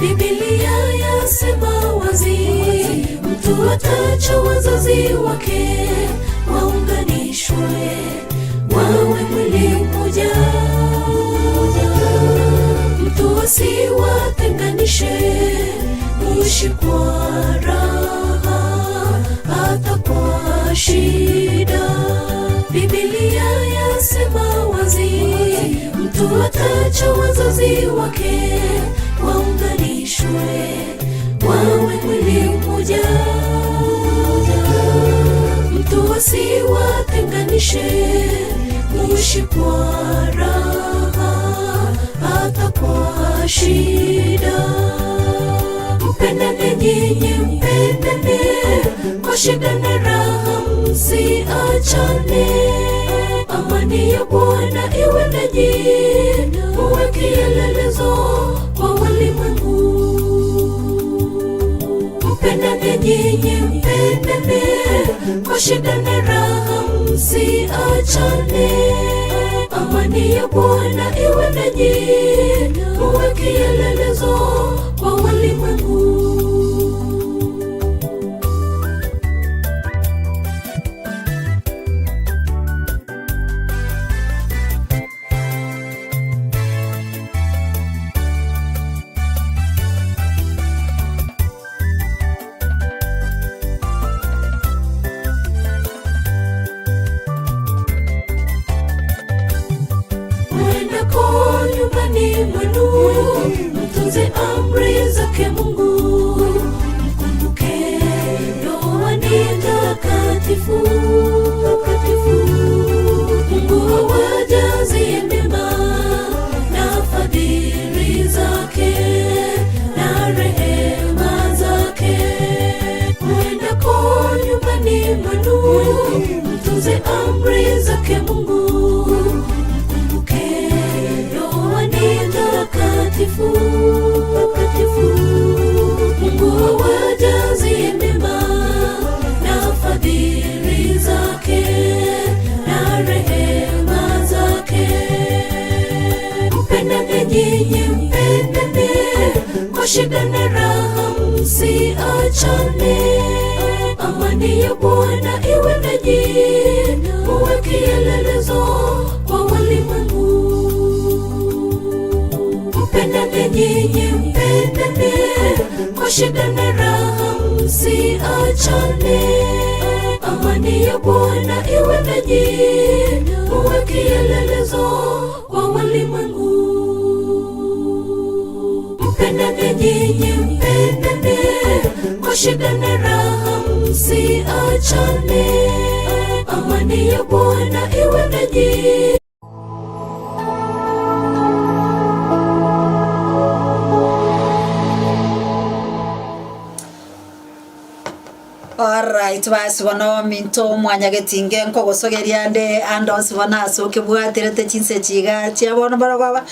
Biblia yasema wazi, mtu ataacha wazazi wake waunganishwe wawe mwili mmoja. Mtu asiwatenganishe, muishi kwa raha hata kwa shida. Biblia yasema wazi, mtu ataacha wazazi wake waunganishwe wawe mwili mmoja. Mtu asiwatenganishe, muishi kwa raha hata kwa shida. Mpendane nyinyi, mpendane kwa shida na raha, msiachane. Amani ya Bwana iwe nanyi, muwe kielelezo kwa walimwengu. Mpendane nyinyi, mpendane kwa shida na raha, msiachane. Amani ya Bwana iwe nanyi, muwe kielelezo kwa walimwengu. Mwendako nyumbani mwenu, mtunze amri zake Mungu. Mkumbuke ndoa ni takatifu, takatifu. Mungu awajazie mema na fadhili zake na rehema zake. Mwendako nyumbani mwenu, mtunze amri zake Mungu. Mkumbuke ndoa ni takatifu, takatifu. Mungu awajazie mema na fadhili zake na rehema zake. Mpendane nyinyi, mpendane kwa shida na raha, msiachane. Amani ya Bwana iwe nanyi, muwe kielelezo kwa walimwengu. Mpendane nyinyi, mpendane kwa shida na raha, msiachane. Amani ya Bwana iwe nanyi, muwe kielelezo kwa walimwengu. Mpendane nyinyi, mpendane kwa shida na raha, msiachane. Amani ya Bwana iwe nanyi. Alright basi bono minto mwanyagetinge nkogosogeria nde ande onsi bono ase okebwaterete chinse chiga chia bono barogoba,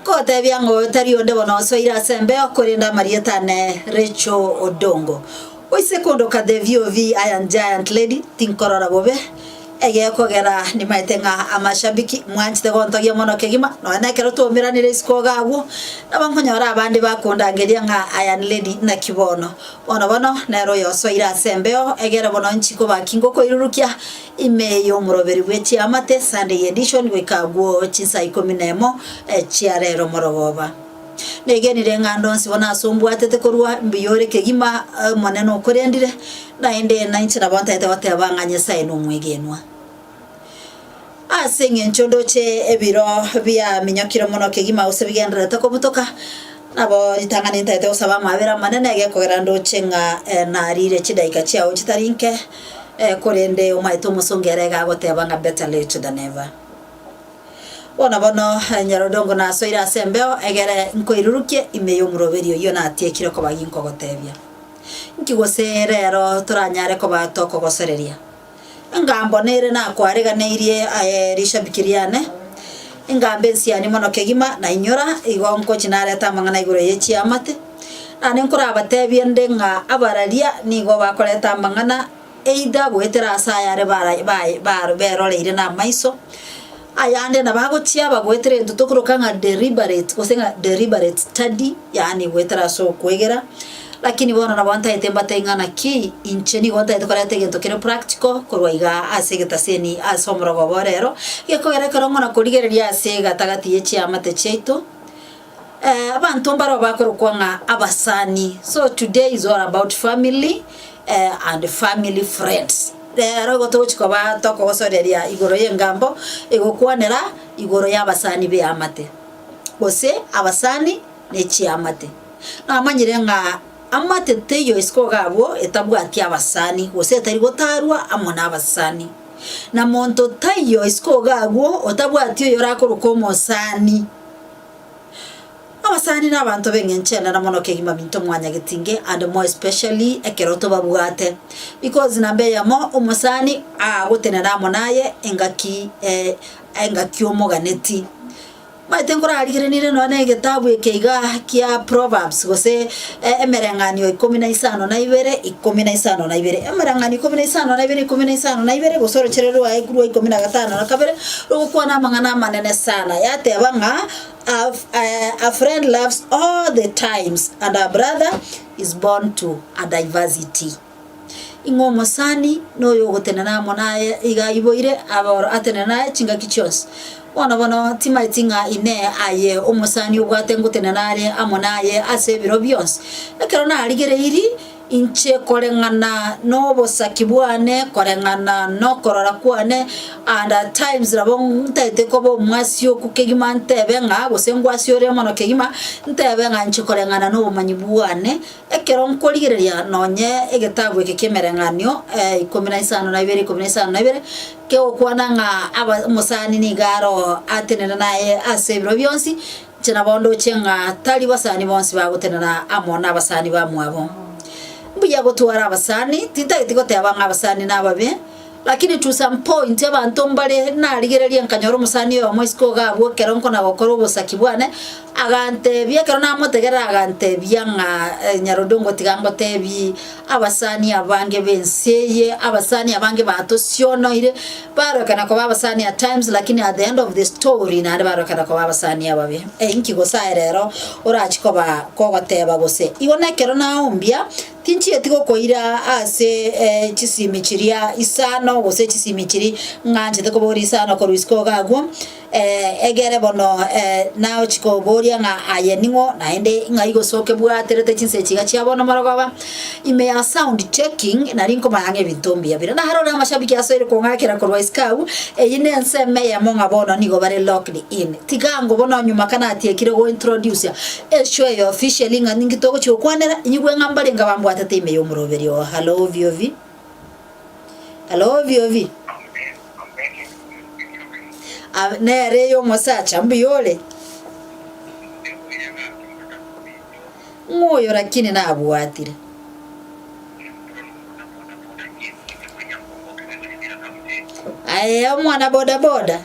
nkogotebia ng'a oyo tari onde bono osoire ase embeo korende amarieta ane Rachel Odongo. Oise kondoka the VOV Iron Giant Lady tinkorora bobe. Egekogera nimaete ng'a amashabiki mwanchete gontogia mono kegima, nonya na ekero twaumeranire isiko iga agwo, nabo nkonyora abande bakondangeria ng'a Iron Lady naki bono. Bono bono nere oyosoire ase embeo, egere bono inchi kobaki ngokoirurukia ime y'omoroberi bwe chiamate, Sunday edition, goika agwo chinsa ikomi nemo chia rero morogoba. Negenire ng'a ande onsi bono ase ombwatete korwa mbuya ore kegima, Omonene okorendire, naende nainche nabo ntagete goteba ng'a Nyasae nomwegenwa. Ase engencho ndoche ebiro biaminyokire mono kegima gose bigendererete kobutoka, nabo ritang'ani ntagete gosaba amabera amanene egekogera ndoche ng'a narire chidaika chiao chitari nke, korende omanyete omosongo ere iga agoteba ng'a better late than never. Bono bono nyarodongo nasoire ase embeo, egere nkoirurukie ime y'omoroberi oyio natiekire koba ginkogotebia. Nki gose rero toranyare koba tokogosoreria? Engambo nere nakwareganeirie aye rishabiki riane, engambo ensiani mono kegima, na inyora, igo nkochi narete amang'ana igoro ye chiamate. Naende nkorabatebie nde ng'a abararia nigo bakoreta amang'ana either goetera ase ayare bara baye beroreire namaiso. Ayande nabo agochia bagoetera egento tokoroka ng'a deliberate gose ng'a deliberate study, yaani goetera ase okwegera, lakini bono nabo ntaete mbatebie ng'a naki inche nigo ntaete koreta egento kere practical korwa igaa ase egetaseni ase omorogoba o rero, gekogera ekero ng'o nakorigereria ase egatagati ye chiamate chiaito, abanto mbaro bakorokwa ng'a abasani, so today is all about family and family friends. Rero igo togochia koba tokogosoreria igoro y'engambo egokwanera igoro y'abasani b'eamate, gose abasani ne chiamate. Namanyire ng'a amate teiyo isiko iga abwo etabwati abasani, gose etari gotarwa amo nabasani. Na monto taiyo isiko iga agwo otabwati oyorakorokwa omosani. Abasani nabanto b'engencho enene mono kegima minto mwanyagetinge and more especially ekero tobabwate because namba eyemo omosani agotenena amo naye engaki engaki omoganeti. Omanyete nkorarigerenire nonya na egetabu eke iga kia Proverbs gose emereng'anio ikomi na isano na ibere ikomi na isano na ibere, emereng'anio ikomi na isano na ibere ikomi na isano na ibere gose orochere rwaye rwa ikomi na gatano na kabere rogokwana amang'ana amanene sana yateba ng'a A, a friend loves all the times and a brother is born to a diversity. Ing'o omosani noyo ogotenena amo naye iga aiboire aboro atenene naye chingaki chionsi. Bono bono timaeti ng'a inee aye omosani obwate ngotenena are amo naye ase ebiro bionsi. Ekero narigereiri Inche koreng'ana nobosaki bwane, koreng'ana nokorora kwane, and at times nabo ntaete koba omwasioku kegima ntebe ng'a gose ngwasiorere mono kegima, ntebe ng'a inche koreng'ana nobomanyi bwane, ekero nkorigereria nonye egetabu eke kia emereng'anio ikomi na isano na ibere ikomi na isano na ibere, kegokwana ng'a aba omosani nigo aro atenene naye ase ebiro bionsi, Inche nabo ndoche ng'a tari basani bonsi bagotenena amo nabasani bamwabo. Mbuya gotwara abasani, tintageti goteba ng'a abasani nababe, lakini to some point abanto mbare narigereria nkanyora omosani oyomo isiko iga abwo ekero nkona gokora obosaki bwane, agantebia ekero namotegerera agantebia ng'a Nyarodongo tiga ngotebi abasani abange b'ense eye, abasani abange batosionoire, Barokana koba abasani at times lakini at the end of the story naende barokana koba abasani ababe. Eh inki gose aye rero orachi koba kogoteba gose? Igo nekero naombia tinchieti gokoira ase chisimi chiria isano gose chisimi chiri ng'anchete koboria isano korwa isiko iga agwo egere bono naochi koboria ng'a aye ning'o naende ng'ai gose okebwaterete chinsa echi iga chia bono marogoba. Ime ya sound checking nari nkomanya ng'a ebinto mbuya bire. Narore amashabiki asoire kong'akera korwa isiko agwo, eyio ne ensemo eyemo ng'a bono nigo bare locked in. Tiga ango bono nyuma kanatiekire go introduce eshow eye officially ng'a ninki togochia gokwanera, inyigwe ng'a mbarenge bambwatete ime y'omoroberio oo. Hallo VOV? Hallo VOV? Ah, nere eye omosacha, mbuya ore? Ng'o oyo lakini nabwatire? Aye omwana boda boda.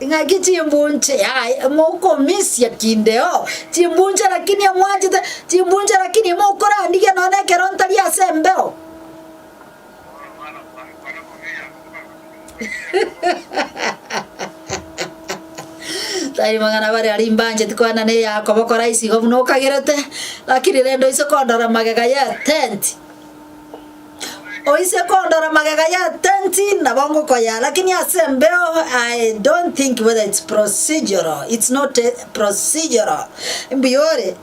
Ng'aki chimbunche yaye mokomisia kindeo chimbunche lakini amwanchete chimbunche lakini mokorandigia nonya ekero ntari ase embeo. Tari mang'ana bare aria imbancheti kwana na eyakoboko rahisi igo buna okagerete, lakini rende oise kondora magega ye tent, oise kondora magega ye tent nabo ngokoyaa, lakini ase embeo I don't think whether it's procedural, it's not a procedural. Mbuya ore?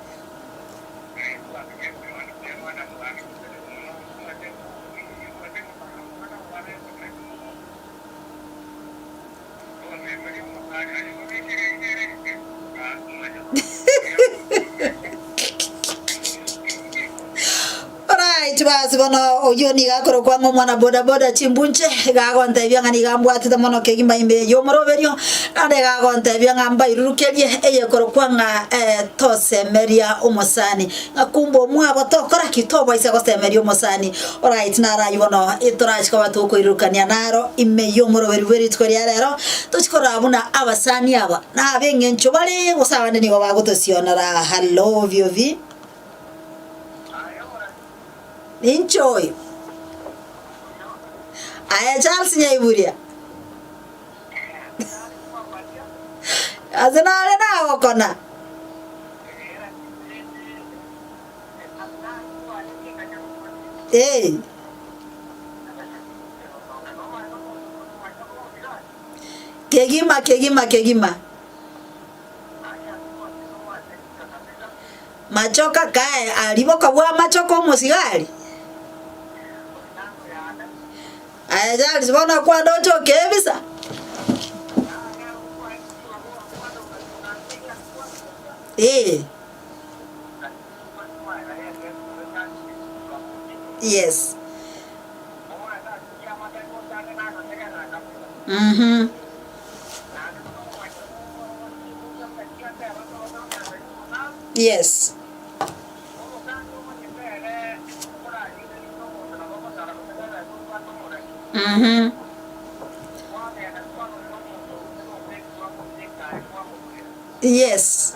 Alright, basi bono oyio nigo akorokwa ng'a omwana boda boda chimbunche, iga agontebia ng'a nigo ambwatete mono kegima ime y'omoroberio, naende iga agontebia ng'a mbairurukerie eyekorokwa ng'a eh, tosemeria omosani. Ng'a kumbe omwabo tokora ki? Tobaisa gosemeria omosani. Alright, naro ayio bono etorachi koba tokoirurukania naro ime y'omoroberi bwe rituko ria rero, tochi korora buna abasani aba nab'eng'encho bare gose abande nigo bagotosionora. Hallo VOV. Ninche oyo. Aye Charles Nyaiburia. Ase nare nagokona. Ee. Kegima kegima kegima. Machoka kae aria bokobua amachoka omosigari. Aye Charles bono kwandoche okebisa. Ee. Yes. Mhm. Yes. Mhm. Yes.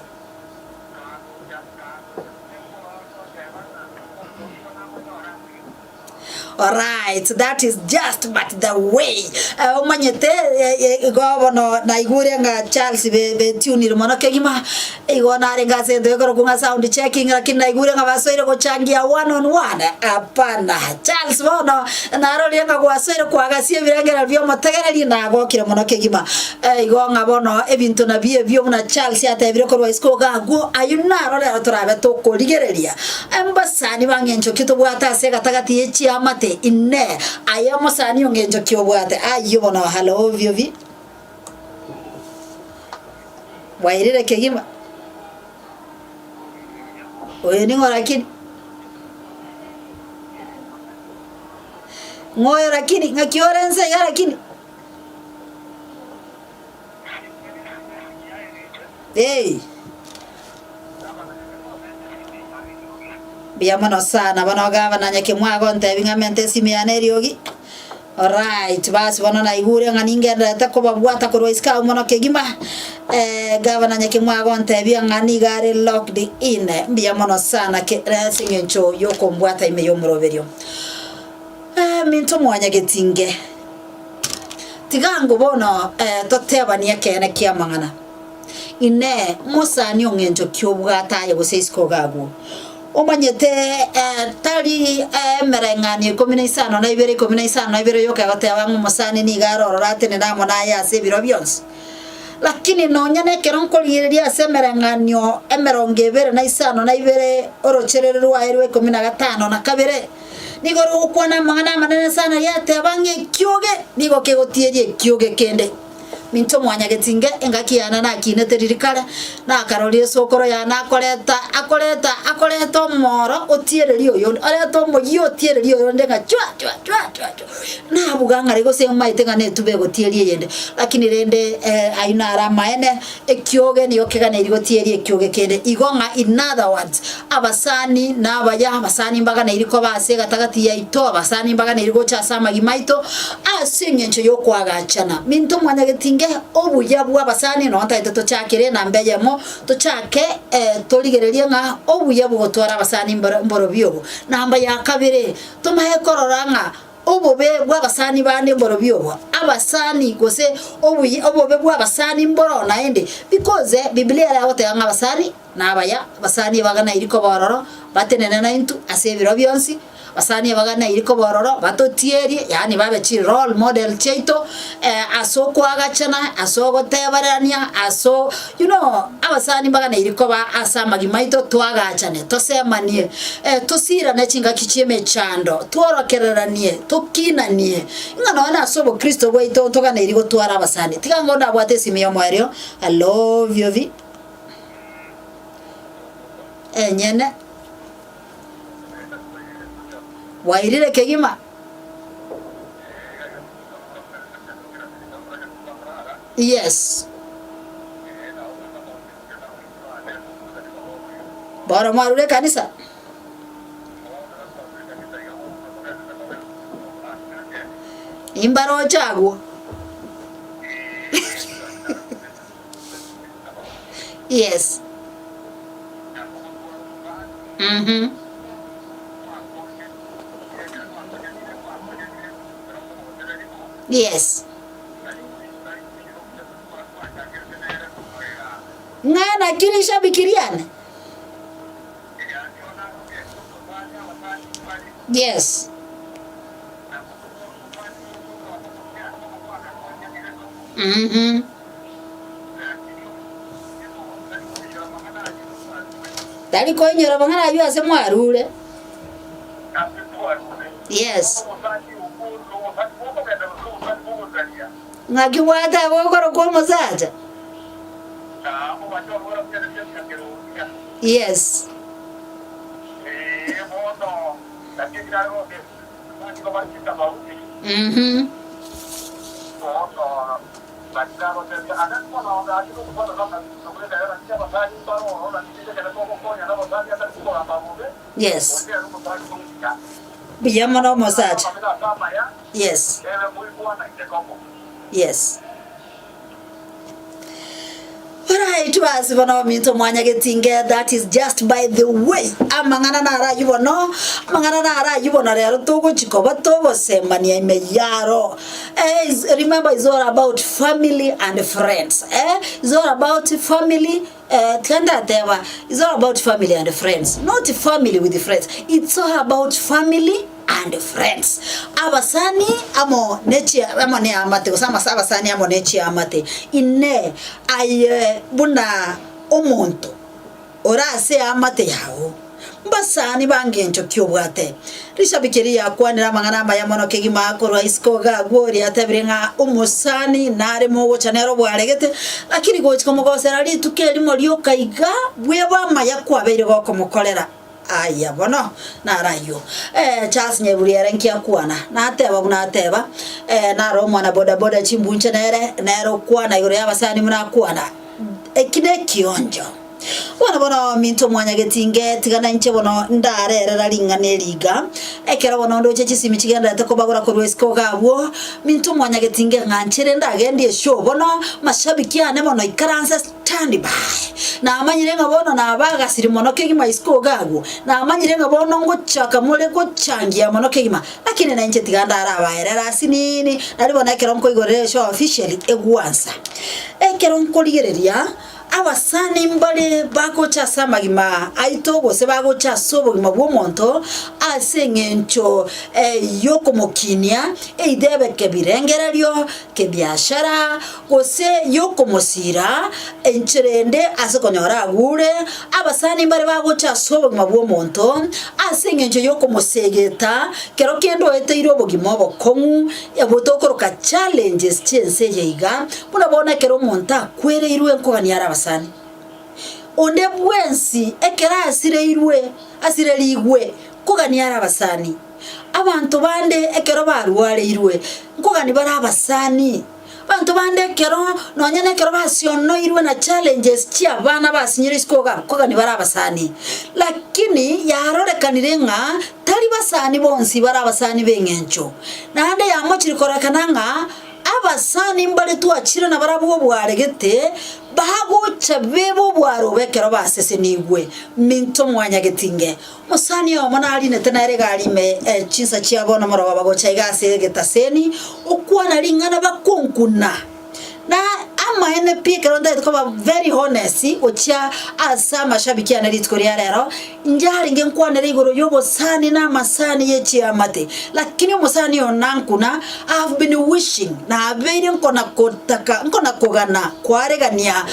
Alright, that is just but the way. Eh, omanyete eh, eh, igo bono naigure ng'a Charles be betunire mono kegima igo narenge ase egento gekorokwa ng'a sound checking lakini naigure ng'a basoire gochangia one on one hapana. Charles bono narorire ng'a gwasoire kwagasia ebirengererio bia omotegereri nagokire mono kegima. Eh, igo ng'a bono ebinto nabio ebio buna Charles atebire korwa isiko iga agwo ayio naro rero torabe tokorigereria. Embasani bang'encho ki tobwate ase egatagati ye chiamate? Inee! Aye omosani ong'encho ki obwate? Ayio bono halo ovio bi. Bwairire kegima. Oyo ning'o lakini? Ng'o oyo lakini? Ng'aki ore nse iga lakini? Hey. Mbuya mono sana bono gavana Nyakemwa agontebi ng'a mente esimi yane eriogi. Alright, basi bono naigure ng'a ningenderete kobabwata korwa isiko abwo mono kegima. Gavana Nyakemwa agontebia ng'a nigo are locked in. Mbuya mono sana ke ase eng'encho yokombwata ime y'omoroberio. Minto mwanyagetinge, tiga ango bono totebanie ekeene ki'amang'ana. Inee! Mosani ong'encho ki obwate aye gose isiko iga agwo? Omanyete tari emereng'anio 52 52 yoka egoteba ng'a omosani nigo are ororo atenene amo naye ase ebiro bionsi. Lakini nonya nekero nkorigereria ase emereng'anio 25 orocherere rwaye rwa 52, nigo rogokwana amang'ana amanene sana riateba ng'a ekioge nigo kegotieria ekioge kende. Minto mwanyagetinge engaki yane nakinete riria kare, nakaroria esokoro yane akoreta akoreta akoreta omoro otiererie oyonde, orete omoyio otiererie oyonde ng'a chwa chwa chwa chwa chwa. Nabuga ng'a riria gose maete ng'a netuba egotieria eyende, lakini rende ayio naro amaene, ekioge nigo keganeirie gotieria ekioge kende. Igo ng'a in other words, abasani nabaya, abasani mbaganeirie koba ase egatagati yaito, abasani mbaganeirie gocha ase amagima aito, ase engencho y'okoagachana. Minto mwanyagetinge obuya bw'abasani nonye ntagete tochakere enamba eyemo, tochake torigererie ng'a obuya bw'ogotwara abasani mborobio obo. Namba ya kabere, tomaye korora ng'a Obobe bw'abasani bande mborobio obo, abasani gose obuya obobe bw'abasani mboro naende, because Biblia ere egoteba ng'a abasani nabaya, abasani ebaganairi koba ororo, batenene naintwe ase ebiro bionsi, abasani ebaganairi koba ororo batotierie, yaani babe chi role model chiaito ase okoagachana, ase ogotebererania, aso you know abasani mbaganairi koba ase amagima aito twagachane, tosemanie. Tosirane chingaki chi'emechando, tworokereranie, tokinanie, ng'a nonya nase obokristo bwaito ntoganeirie gotwara abasani. Tiga ng'o ndabwate esimi y'omoerio. Hallo viovi. Enyene. Bwairire kegima. Yes. Bono mwarure ekanisa? Imbaroche agwo. Yes. Mhm. Yes. Ng'a naki rishabiki riane? Yes. Mhm. Tari koinyora amang'ana ayio ase mwarure. Yes. Ng'aki gwateba okorokwa omosacha? Yes. Mhm. Yes. Mbuya mono omosacha. Yes. Yes. Alright, basi bono ominto mwanyagetinge that is just by the way amang'ana naro aywo bono amang'ana naro aywo bono rero togochi koba togosemania ime yaro eh, is, remember is all about family and friends eh, is all about family eh, tiga ndateba is all about family and friends not family with friends it's all about family and friends abasani amo ne chi amo ne eamate gose amasa abasani amo ne chiamate inee aye buna omonto ore ase eamate yao mbasani bangencho ki obwate? Rishabiki erio yakwanire amang'ana amaya mono kegima korwa isiko iga agwo riatebire ng'a omosani nare mogocha nere obwaregete lakini gochi komogosera rituko erimo rioka iga bweba amaya kwabeire gokomokorera. Aya bono naro ayio. Eh, Charles Nyeburi ere nkiakwana, nateba buna ateba, eh, naro omwana boda boda chimbunche nere, nere okwana igoro y'abasani buna akwana. Eki nekionjo. Bono bono minto mwanyagetinge, tiga nainche bono ndarerera ring'ana eri iga, ekero bono ndoche chisimi chigendererete kobagora korwa isiko iga abwo, minto mwanyagetinge ng'anchere ndagendie eshow bono, mashabiki ane bono ikaranse Stand by. Namanyire ng'a bono nabagasire mono kegima isiko iga agwo, namanyire ng'a bono ngochaka more gochangia mono kegima, lakini nainche tiga ndarabaerere asinini, nari bono ekero nkoigorera eshow officially egwansa. Ekero nkorigereria, abasani mbare bagocha ase amagima aito gose bagocha ase obogima bw'omonto ase eng'encho yokomokinia, either ebe kebirengererio, kebiashara, gose y'okomosiira enchera ende ase konyora agure, abasani mbare bagocha ase obogima bw'omonto ase engencho y'okomosegeta kero kende oeteire obogima obokong'u abwo tokoroka challenges chi'ense eye iga, buna bono ekero omonto akwereirwe nkogania are abasani. Onde bwensi ekero asireirwe asirerigwe nkogania are abasani. Abanto bande ekero barwareirwe nkogania bare abasani. Abanto bande ekero nonya nekero basionoirwe na challenges chi'abana basinyire isiko iga nkogania bare abasani. Lakini yarorekanire ng'a tari basani bonsi bare abasani b'eng'encho. Naende yamochire kororekana ng'a abasani mbare twachire nabarabwo obwaregete bagocha bebe obwarobo ekero basesenigwe. Minto mwanyagetinge. Mosani oyomo narinete nere egari ime chinsa chia bono morogoba gocha iga ase egetaseni, okwana ring'ana bakonkuna. Na amaene pi ekero ntagete koba very honest gochia ase amashabiki ane rituko ria rero, inche arenge nkwanere igoro y'obosani na amasani ye chiamate, lakini omosani oyo nankuna, I have been wishing, nabeire nkona kotaka nkona kogana kwaregania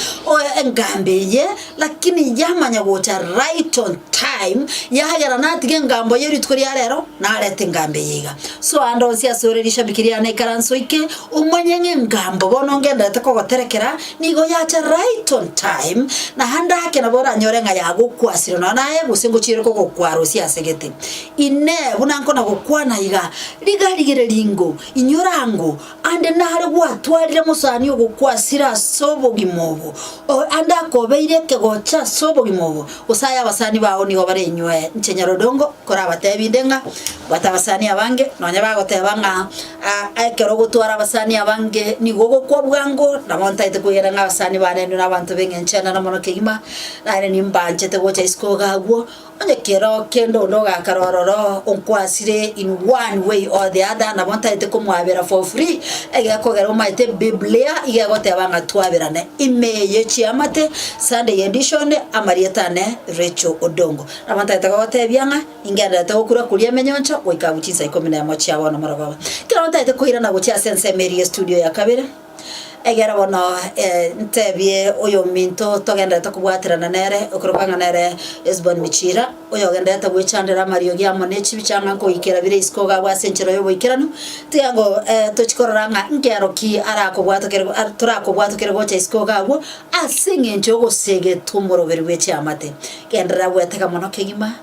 engambi eye. Lakini yamanya gocha right on time, yagera natiga engambo ye rituko ria rero, nareta engambo eye iga. So ande onsi ase ore rishabiki riane ikaranse oike, omanye ng'a engambo bono ngenderete kogoterekera, nigo yacha right on time, naende ake nabo oranyore ng'a yagokwasire nonya naye gose ngochiire kogokwarosia ase gete. Inee! Buna nkona gokwana iga, riga rigereria ingo, inyora ango, Ande nare gwatwarire mosani ogokwasire ase obogima obo, o ande akobeire ekegocha ase obogima obo, gose aye abasani bao nigo bare inywe inche nyarodongo, korabatebi inde ng'a bwate abasani abange, nonya bagoteba ng'a ekero ogotwara abasani abange nigo ogokwa bwango, nabo. Nabo ntaete kwegena ng'a abasani bane inwe nabanto b'eng'encho enene mono kegima, naende nimbanchete gocha isiko iga agwo, onye kero kende onde ogakara ororo onkwasire in one way or the other, nabo ntaete komwabera for free, egekogera omaete Biblia iga egoteba ng'a twaberane. Ime ye chiamate, Sunday edition, amarieta ane Rachel Odongo. Nabo ntaete gogotebia ng'a Ingendererete gokura koria emenyoncho goika agwo chinsa ikomi nemo chia bono morogoba. Ekero ntaete koirana gochia ase ensemo eria y'estudio ya kabere, egere bono ntebie oyominto togendererete kobwaterana nere, okorokwa ng'a nere Hesbon Michira, oyogendererete gwechandera amariogi amo ne chibicha ng'a nkoikera bire isiko iga abwo ase enchera y'oboikeranu, tiga ngo tochie korora ng'a nkero ki arakobwatokere torakobwatokere gocha isiko iga abwo, ase eng'encho y'ogosegetwa omoroberi bwe chiamate. Genderera gwetega mono kegima.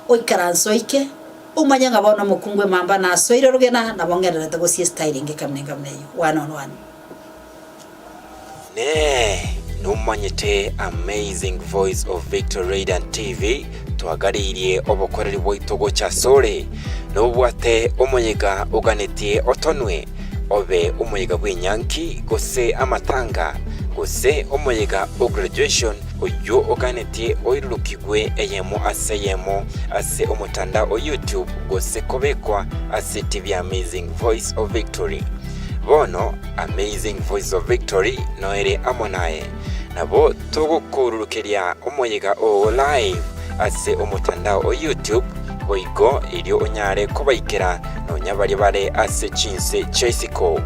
Oikaranse oike, omanye ng'a bono omokungu emamba nasoire orogena, nabo ng'endererete gosia estyle enge kamuna enga buna eyio. One on one. Inee! Nomanyete Amazing Voice of Victory Radiant TV twagareirie obokoreri bwaito gocha asore? Nobwate omoyega oganetie otonwe, obe omoyega bw'enyangi gose amatanga, gose omoyega o graduation oyio oganetie oirurukigwe eyemo ase eyemo ase omotandao o YouTube gose kobekwa ase TV Amazing Voice of Victory. Bono Amazing Voice of Victory noere amo naye. Nabo togokorurukeria omoyega oo live ase omotandao o YouTube boigo erio onyare kobaikera nonya baria bare ase chinse chia isiko.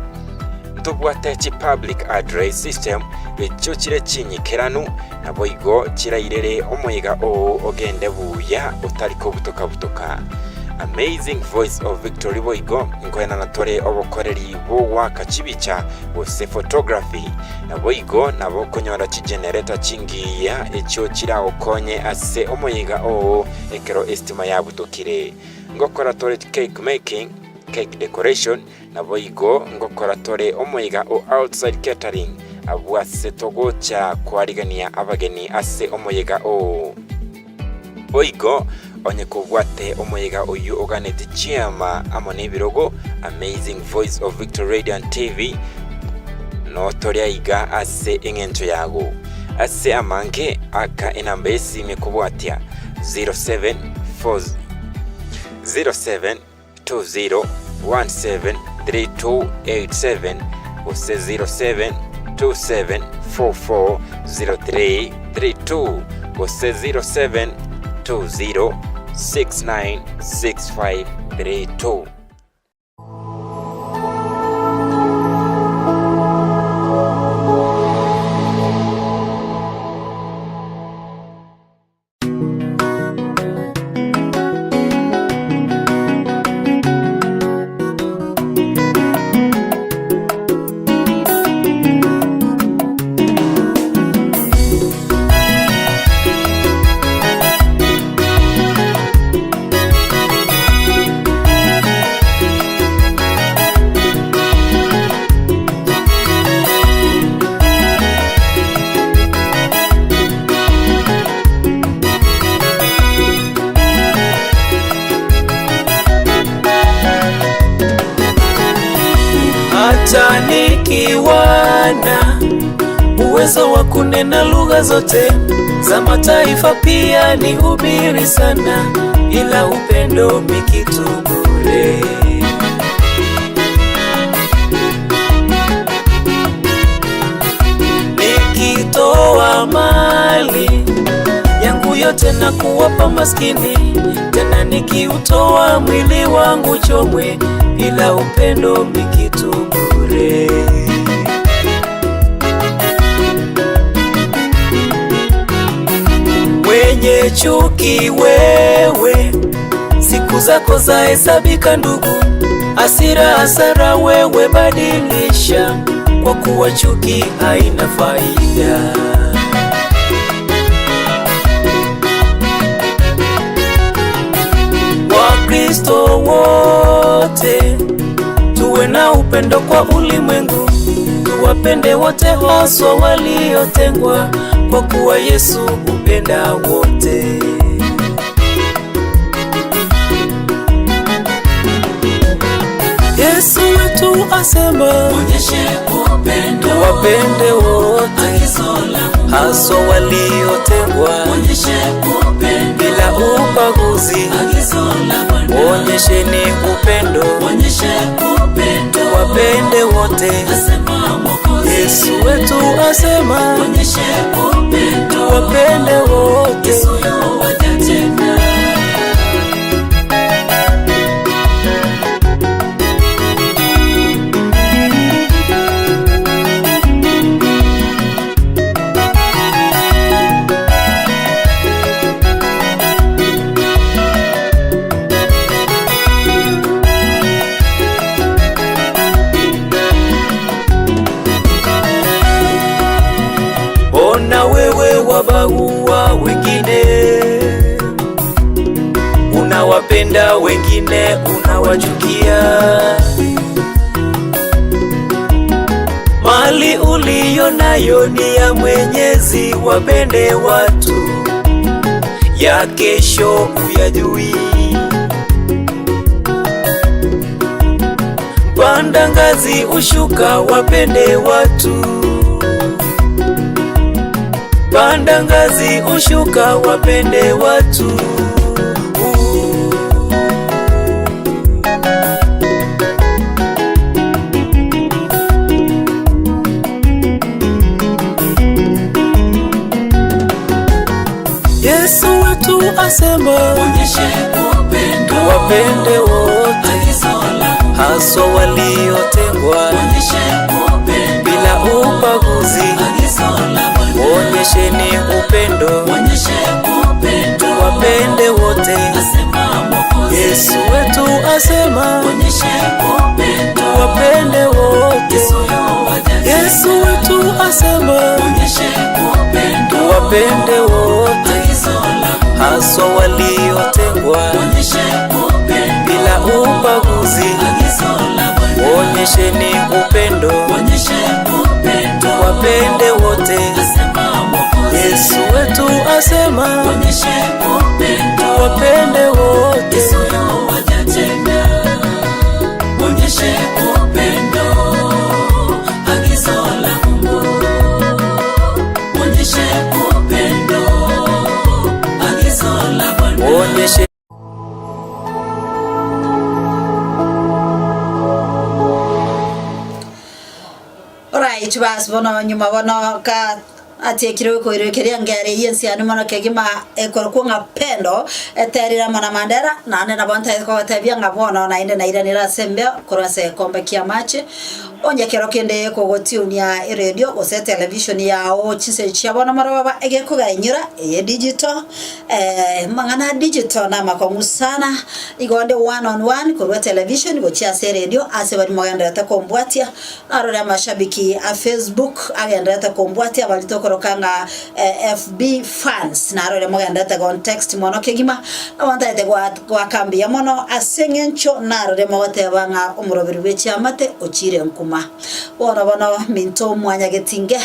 Ntobwate chi public address system echio chire chinyikeranu, naboigo chirairere omoyega oo ogende buya otari kobutoka-butoka. Amazing Voice of Victory boigo nkoenana tore obokoreri bw'ogoaka chibicha gose photography, naboigo nabo okonyora chigenerator chingiya echio chiragokonye ase omoyega oo ekero estima yabutokire. Ngokora tore cake making, cake decoration, Naboigo ngokora tore omoiga o Outside Catering, abwo ase togocha koarigania abageni ase omoyega oo. Boigo, onye kobwate omoyega oyio oganeti chiama amo nebirogo, Amazing Voice of Victory Radio and TV, notore aiga ase eng'encho yago. Ase amange, aka enamba y'esimi ekobwatia 074 07 20173287 gose 0727440332 gose 0720696532. Hata nikiwa na uwezo wa kunena lugha zote za mataifa, pia nihubiri sana, ila upendo ni kitu bure. Nikitoa mali yangu yote na kuwapa maskini, tena nikiutoa mwili wangu chomwe, ila upendo ni kitu bure. Mwenye chuki wewe, siku zako zahesabika ndugu. Hasira hasara, wewe badilisha, kwa kuwa chuki haina faida. Wakristo wote tuwe na upendo kwa ulimwengu, tuwapende wote, haswa waliotengwa, kwa kuwa Yesu hupenda wote. Yesu wetu asema, Onyeshe upendo. Tuwapende wote, haswa waliotengwa, bila ubaguzi. Onyesheni upendo, tuwapende wote. Yesu wetu asema, tuwapende wote. Ona wewe wabagua wengine, unawapenda wengine, unawachukia. Mali uliyo nayo ni ya Mwenyezi, wapende watu, ya kesho uyajui. Panda ngazi ushuka, wapende watu Panda ngazi ushuka, wapende watu. Yesu wetu asema, tuwapende wote, haswa waliotengwa, bila ubaguzi. Onyesheni upendo, tuwapende wote. Yesu wetu asema, tuwapende wote. Yesu wetu asema, tuwapende wote, haswa waliotengwa, bila ubaguzi. Onyesheni upendo, tuwapende wote. Yesu wetu asema, tuwapende wote. Onyeshe Alright, bas bono nyuma bono ka atiekire koirekeria ngere yensiani mono kegima ekorokwo ng'a pendo eterire amo na Mandera naende nabo ntaete kogotebia ng'a bono naende nairanire ase embeo korwa ase egekombe kia amache onye ekero kende kogotiunia eredio gose etelevision yago chinse chia bono maroba egekogainyora eye digital amang'ana a digital namakong'u sana igo onde one on one korwa etelevision gochia ase eredio ase baria mogendererete kombwatia Narore amashabiki a Facebook agendererete kombwatia baria tokoroka ng'a FB fans narore mogendererete gontext mono kegima nabo ntagete goaka mbuya mono ase eng'encho narore mogoteba ng'a omoroberi bwe chiamate ochiire nkuma. Bono bono minto mwanyagetinge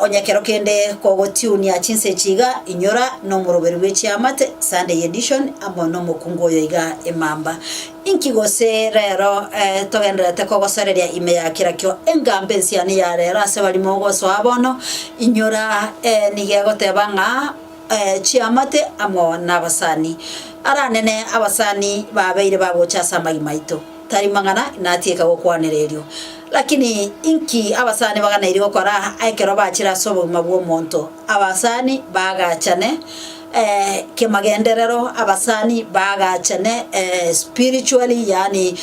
onye ekero kende kogotiunia chinsa echi iga inyora nomoroberi bwe chiamate Sunday edition amo nomokungu oyo iga emamba. Inki gose rero togendererete kogosoreria ime ya kerakio engambe ensiani ya rero ase baria mogosoa bono? Inyora, nigo egoteba ng'a chiamate amo nabasani. Aranene abasani babeire bagocha ase amagima aito. Tari mang'ana natieka gokwanera erio. Lakini inki abasani baganeirie gokora ekero bachire ase obogima bw'omonto? Abasani bagachane kemagenderero, abasani bagachane spiritually, yaani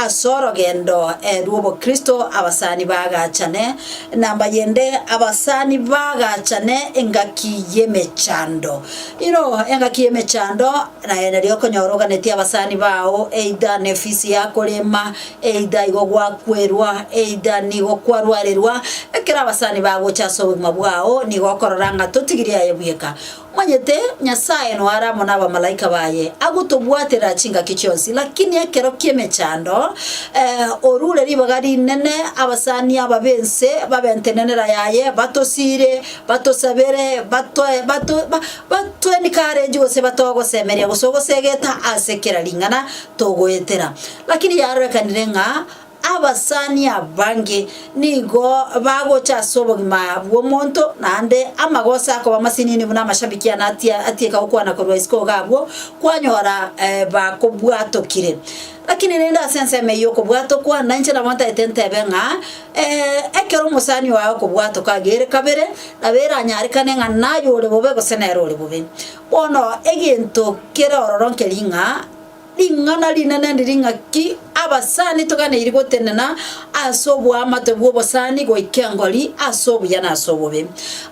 ase orogendo rw'obokristo abasani bagachane. Namba yende abasani bagachane engaki y'emechando. Iro engaki y'emechando naye nario okonyora oganetie abasani bao either nefisi yakorema, either igo gwakwerwa, either nigo kwarwarerwa, ekero abasani bagocha ase obogima bwao nigo okorora ng'a totigirie aye bweka. Omanyete, Nyasae noyo are amo nabamalaika baye, agotobwatera chingaki chionsi, lakini ekero ki'emechando, orure ribaga rinene abasani aba b'ense babe ntenenera yaye, batosiire, batosabere, batoe, bato, ba, batwenikarenji gose batogosemeria gose ogosegeta ase kera ring'ana togoetera. Lakini yarorekanire ng'a. Abasani abange nigo bagocha ase obogima bw'omonto, naende amagoso akoba amasinini buna amashabiki ane atieka gokwana korwa isiko iga abwo, kwanyora bakobwatokire. Lakini rende ase ensemo eyio okobwatokwa, nainche nabo ntaete ntebe ng'a ekero omosani oye akobwatoka agere kabere, nabo eranyarekane ng'a naye ore bobe gose nere ore bobe. Bono egento kere ororo nkeri ng'a Ring'ana rinene ndiri ng'a ki abasani toganeiri gotenena ase oboamate bw'obosani goika engori ase obuya na ase obobe.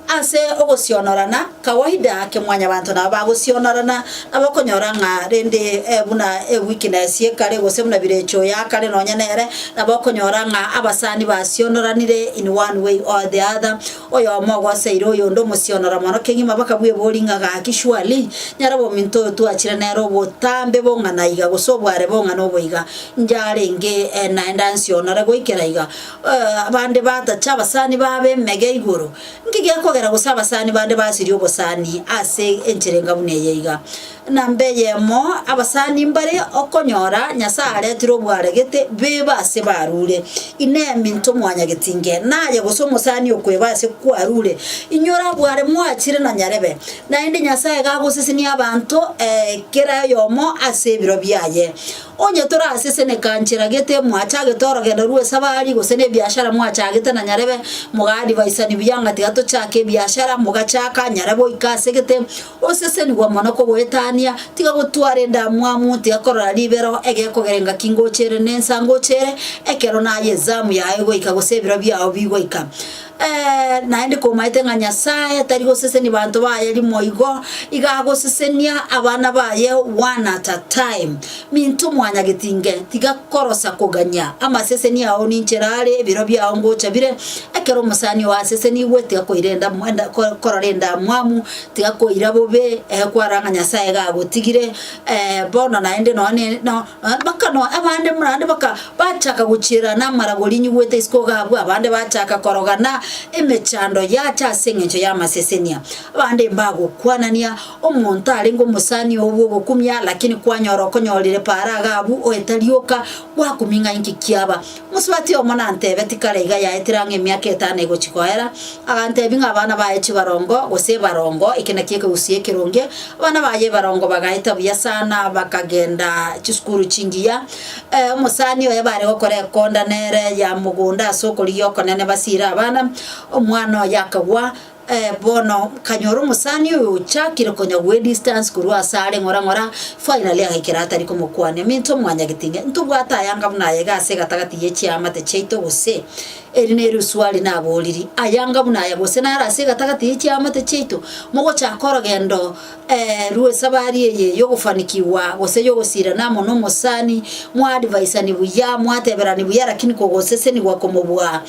Ase ogosionorana, kawaida kemwanyabanto nabo bagosionorana, nabo okonyora ng'a rende buna eweakness ekare gose buna birecha oyo akare nonya nere, nabo okonyora ng'a abasani basionoranire in one way or the other, Oyomo ogoseire oyonde omosionora mono kegima bakabweboria ng'a gaki surely nyare obominto oyo twachire nere obotambe bong'ana iga gose obware bong'ana obo iga inche arenge naende ansionore goikera iga abande batacha abasani babe emege igoro nki gekogera gose abasani bande basirie obosani ase enchera enga buna eye iga. Namba eyemo, abasani mbare okonyora Nyasae aretire obware gete bebe ase barure. Inee minto mwanyagetinge, naye gose omosani okweba ase kwarure? Inyora obware mwachire na nyarebe, naende Nyasae gagosesenia abanto kera oyomo ase ebiro biaye. Onye toraseseneka nchera gete mwachagete orogendo rw'esabari, gose nebiashara mwachagete na nyarebe, mogaadivaisani buya ng'a tiga tochake ebiashara, mogachaka nyarebe oike ase gete, Osesenigwa mono kogoetania, tiga gotwara endamwamu, tiga korora ribero egekogera engaki ngochere na ensa ngochere, ekero naye ezamu yaye egoika gose ebiro biao bigoika. Ee, naende komaete ng'a Nyasae tari gosesenia banto baye rimo igo, iga agosesenia abana baye one at a time. Minto mwanyagetinge, tiga korosa kogania amaseseni ao ninchera are ebiro biao ngocha bire, ekero omosani oo asesenigwe tiga koira enda enda korora endamwamu, Tiga koira bobe, kwarora ng'a Nyasae iga agotigire, bono naende nonye no mpaka no abande naende baka bachaka gochierana amaragori nyigwete isiko iga abwo, abande bachaka korogana, emechando yacha ase eng'encho y'amasesenia. Abande mbagokwanania, omonto arenge omosani oo bw'ogokumia lakini kwanyora okonyorire paara iga abwo oeta rioka, gwakumia ng'a inki kiaba. Mosubati omo nantebeti kare iga yaetire ang'e emiaka etano egochia koera, agantebia ng'a abana baye chibarongo, gose ebarongo, eke nakio ekegusii ekeronge, abana baye ebarongo bagaeta buya sana, bakagenda chisukuru chingiya. Omosani oye bare gokora ekonda nere ya mogondo ase okorigia okonene basire abana, omwana oye akagwa. Bono nkanyora omosani oyo ochakire konya gwe distance korwa ase are ng'ora ng'ora, finally agaikera atari komokwania. Minto mwanyagetinge, ntobwate ayanga buna aya iga ase egatagati ye chiamate chiaito gose? Eri neriswali naboriri, ayanga buna aya gose naro ase egatagati ye chiamate chiaito? Mogochaka orogendo rw'esabari eye y'ogofanikigwa gose y'ogosirana amo nomosani, mwaadvaisani buya, mwateberani buya lakini kogosesenigwa komobua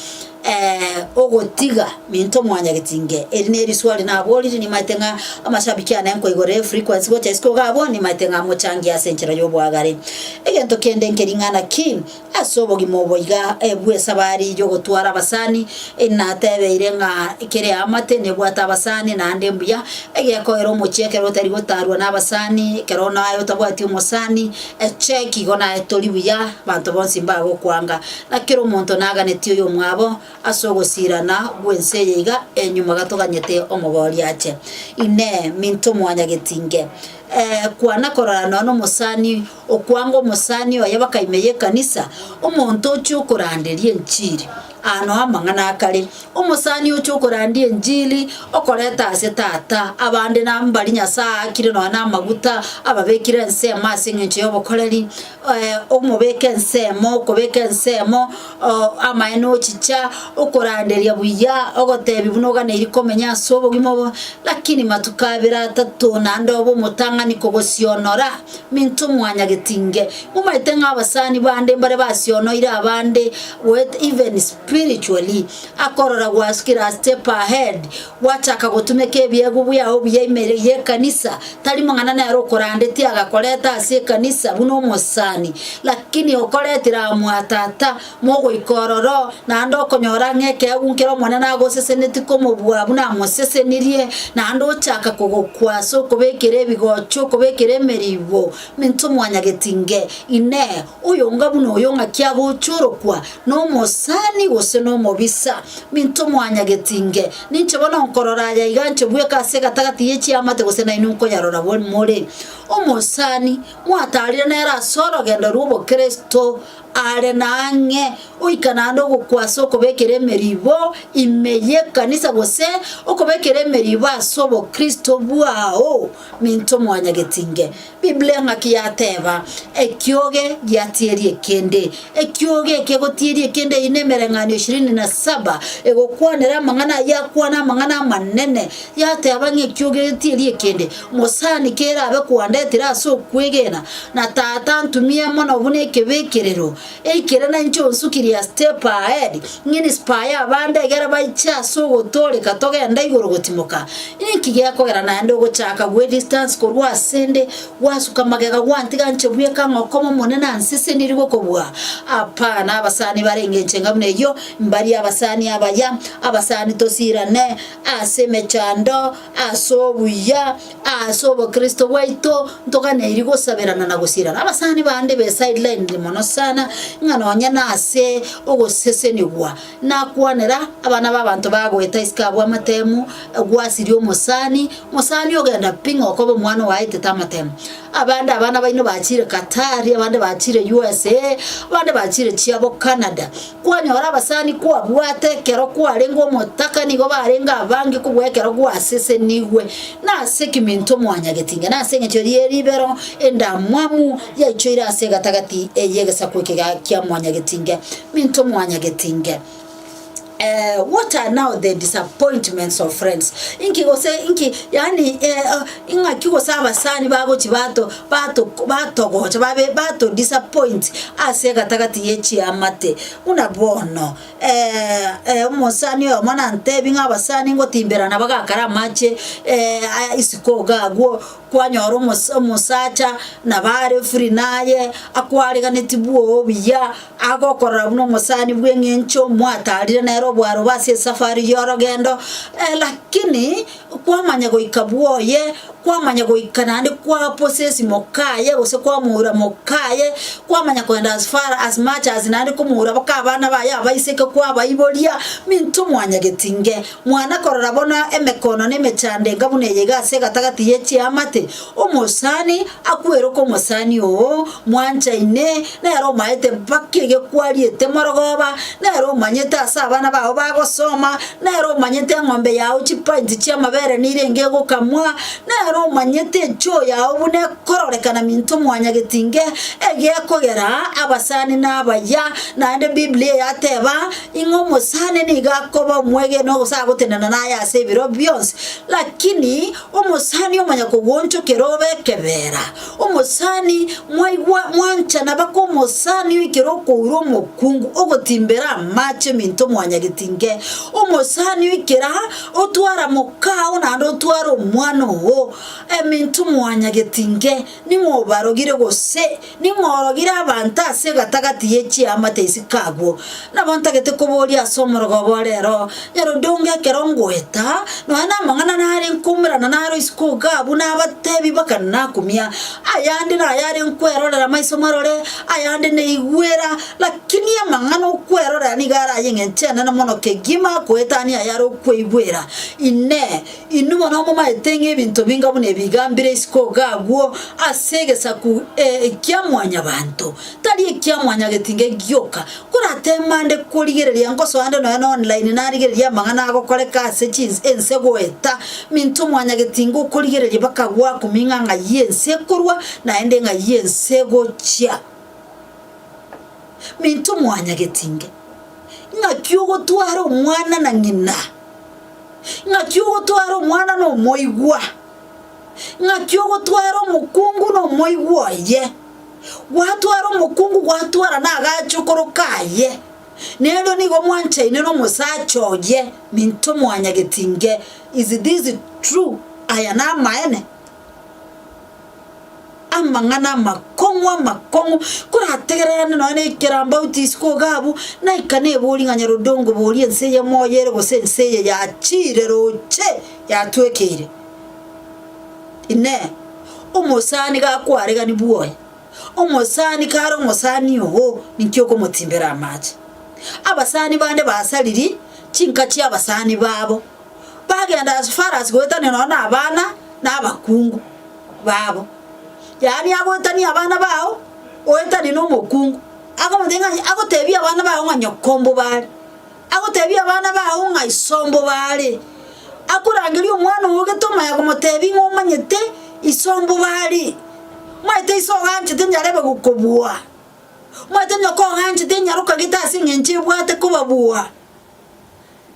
ogotiga minto mwanyagetinge. Eri neriswali naborire nimaete ng'a amashabiki ane nkoigorere efrequency gocha isiko iga abwo nimaete ng'a mochangie ase enchera y'oboagare. Egento kende nkeri ng'a naki ase obogima obo iga bw'esabari y'ogotwara abasani natebeire ng'a kere eamate nebwate abasani naende mbuya egekoera omochie ekero otari gotarwa na abasani ekero naye otabwati omosani Echeki igo naye tori buya, abanto bonsi mbagokwanga, na kera omonto naganetie oyomwabo ase ogosirana gw'ense eye iga enyuma gatoganyete omobori ache. Inee! Minto mwanyagetinge? Ee, kwana korora nonya nomosani okwanga omosani oye baka ime y'ekanisa, omonto ochia okoranderia enchiri. Aa noo amang'ana akare, Omosani ocha okorandia enchili, okoreta ase Tata abande na mbari Nyasae aakire nonya namaguta, ababekire ensemo ase engencho y'obokoreri, omobeke ensemo, okobeka ensemo, amaene ochicha, okoranderia buya, ogotebi buna oganeiri komenya ase obogima obo, lakini matuko abere atato naende obe omotang'ani kogosionora, minto mwanyagetinge. Momaete ng'a abasani bande mbare basionoire abande, goeta even. spiritually, akorora gwasukire a step ahead, gwachaka gotumeka ebiegwa biao buya ime y'ekanisa, tari mang'ana nere okorandetie agakoreta ase ekanisa buna omosani, lakini okoretire aa mwa tata, mogoika ororo, naende okonyora ng'a ekeegwa nkere Omonene agosesenetie komobua buna amosesenirie, naende ochaka kogokwa ase okobekera ebigocho, okobekera emeribo, Minto mwanyagetinge, Inee, oyonga buna oyo ng'aki agochorokwa, nomosani gose nomobisa? Minto mwanyagetinge, ninche bono nkorora aya iga inche bweka ase egatagati ye chiamate gose nainwe nkoyarora more. Omosani, mwatarire nere ase orogendo rw'obokeresto, are nang'e, oika naende ogokwa ase okobekera emeribo ime y'ekanisa gose okobekera emeribo ase obokristo bwao. Minto mwanyagetinge, Biblia ng'aki yateba, Ekioge giatieria ekende. Ekioge ekegotieria ekende eyio nemereng'anio ishirini na saba, egokwanera amang'ana ayio akwana amang'ana amanene, yateba ng'a ekioge getierie ekende. Mosani kerabe kwandetire ase okwegena, na Tata antumie mono buna ekebekerero, eikere nainche onsukirie a step ahead, ng'inspire abande egere baiche ase ogotooreka togende igoro gotimoka. Inki gekogera naende ogochaka gwe distance korwa asende, gwasuka magega gwantiga nche bweka ng'a okomo omonene anseseniri gokobua? Hapana, abasani bare engencho enga buna eyio, mbaria abasani abaya, abasani tosirane ase emechando, ase obuya, ase obokristo bwaito, ntoganeiri gosaberana na gosirana. Abasani bande be sidelined mono sana, ng'a nonye nase ogosesenigwa, nakwanera abana b'abanto bagoeta isiko abwo amatemu, gwasiria omosani, omosani ogenda pi ng'a okoba omwana oaetete amatemu. Abande abana baino bachire Qatar, abande bachire USA, abande bachire chiabo Canada. Kwanyora abasani kwabwate ekero kwarenge omotaka nigo barenge abange kobua ekero gwasesenigwe. Nase ki minto mwanyagetinge? Nase engencho ye ribero endamwamu yaichoire ase egatagati y'egesaku eke kia mwanyagetinge. Minto mwanyagetinge. What are now the disappointments of friends? Inki gose inki yaani ing'aki gose abasani bagochi bato bato batogocha babe bato disappoint ase egatagati ye chiamate. Buna bono omosani oyomo nantebi ng'a abasani ngotimberana bagakara amache isiko iga agwo kwanyora omosacha nabo are free naye akwareganeti bwogo buya. Agokorora buna omosani bw'eng'encho mwatarire nere obwaroba ase esafari y'orogendo, lakini kwamanya goika bwoye, kwamanya goika naende kwapossess mokaye gose kwamoura mokaye, kwamanya kogenda as far as much as naende komoura boka abana baye abaiseke kwabaiboria, minto mwanyagetinge. Mwana korora bono emekono na emechando enga buna eye iga ase egatagati ye chiamate, Omosani akweroka omosani oo, mwanchaine, nere omaete mpaka egekwariete morogoba, nere omanyete ase abana bao bagosoma, nere omanyete eng'ombe yao chipainti chi'amabere nirenge egokamwa, nere omanyete echoo yao buna ekororekana minto mwanyagetinge, egekogera abasani nabaya, naende Biblia yateba, ing'a omosani nigo akoba omwegenwa gose agotenena naye ase ebiro bionsi, lakini Omosani omanya kogoonchokera obe ekebeera, omosani mwaigwa mwanchana baka omosani oikere okoura omokungu ogotimbera amache minto mwanyagetinge, omosani oikera otwara mokao naende otware omwana oo, eminto mwanyagetinge ning'o obarogire gose ning'o orogire abanto ase egatagati ye chiamate isiko agwo. Nabo ntagete koboria ase omorogoba o rero, Nyarodonge ekero ngoeta, nonya namang'ana nare nkoumerana naro isiko iga abwo nabatebi baka nakumia, ayande nayare nkwerorera maiso marore, ayande neigwera, lakini amang'ana okwerorera nigo are ay'eng'encho enene mono kegima koetania ayare okweigwera. Inee! Inwe bono momaete ng'a ebinto binga buna ebi iga mbire isiko iga agwo ase egesaku kia mwanyabanto, tari ekia mwanyagetinge gioka. Korateeme ande korigereria nkosoa ande nonya na online narigereria amang'ana agokoreka ase chins ense goeta, minto mwanyagetinge okorigereria bakagwakumia ng'a ng'ai ense ekorwa naende ng'ai ense egochia. Minto mwanyagetinge, ng'aki ogotwara omwana na ng'ina? Ng'aki ogotwara omwana nomoigwa? Ng'aki ogotwara omokungu nomoigwa oye? Gwatwara omokungu gwatwara nagachokoro kaye. Nero nigo mwanchaine nomosacha oye, minto mwanyagetinge, is this true? Aya namaene? Amang'ana amakong'u amakong'u, korategererane nonya na ekerambauti isiko iga abwo, naika nebori ng'a nyarodongo boria ense eye moyo ere gose ense eye yachiire roche yatwekeire. Inee! Omosani gakwaregani bwoye? Omosani kare omosani oo, ninki okomotimbera amache? Abasani bande basaririe chinka chi'abasani babo, bagenda as far as goetania nonya na abana na abakungu babo. Yaani agoetanie abana bao, oetanie na omokungu, akomotebia ng'a agotebia abana bao ng'a nyoko mbobare, agotebia abana bao ng'a iso mbobare, akorangeria omwana oo gete omanya komotebia ng'a omanyete iso mbobare, omanyete iso oganchete nyarebe gokobua, omanyete nyoko oganchete enyaroka gete ase eng'encho ebwate kobabua.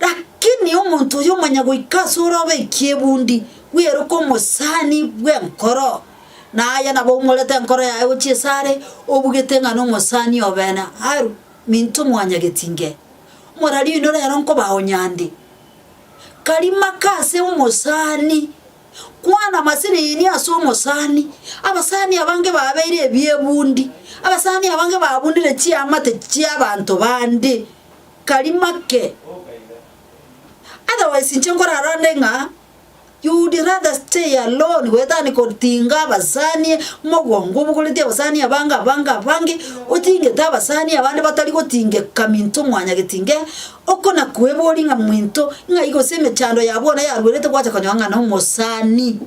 Lakini omonto oyo omanya goika ase ore obe ekiaebundi, bweroke omosani bw'enkoro, na aye nabo oumorete enkoro yaye gochia asare, obugete ng'a nomosani obene. Aru, minto mwanyagetinge, omorari oino rero nkobaonya ande. Karimaka ase omosani, kwana amasinini ase omosani. Abasani abange babeire ebiebundi, abasani abange babunire chiamate chi'abanto bande. Karimake. Otherwise inche nkorarande ng'a you would rather stay alone goetania kotinga abasani mogongo obogoretie abasani abange abange abange, otingete abasani abande batari gotingeka minto mwanyagetinge, okona kweboria ng'a minto ng'ai gose emechando ya bono yarwerete gwacha konyora ng'a nomosani.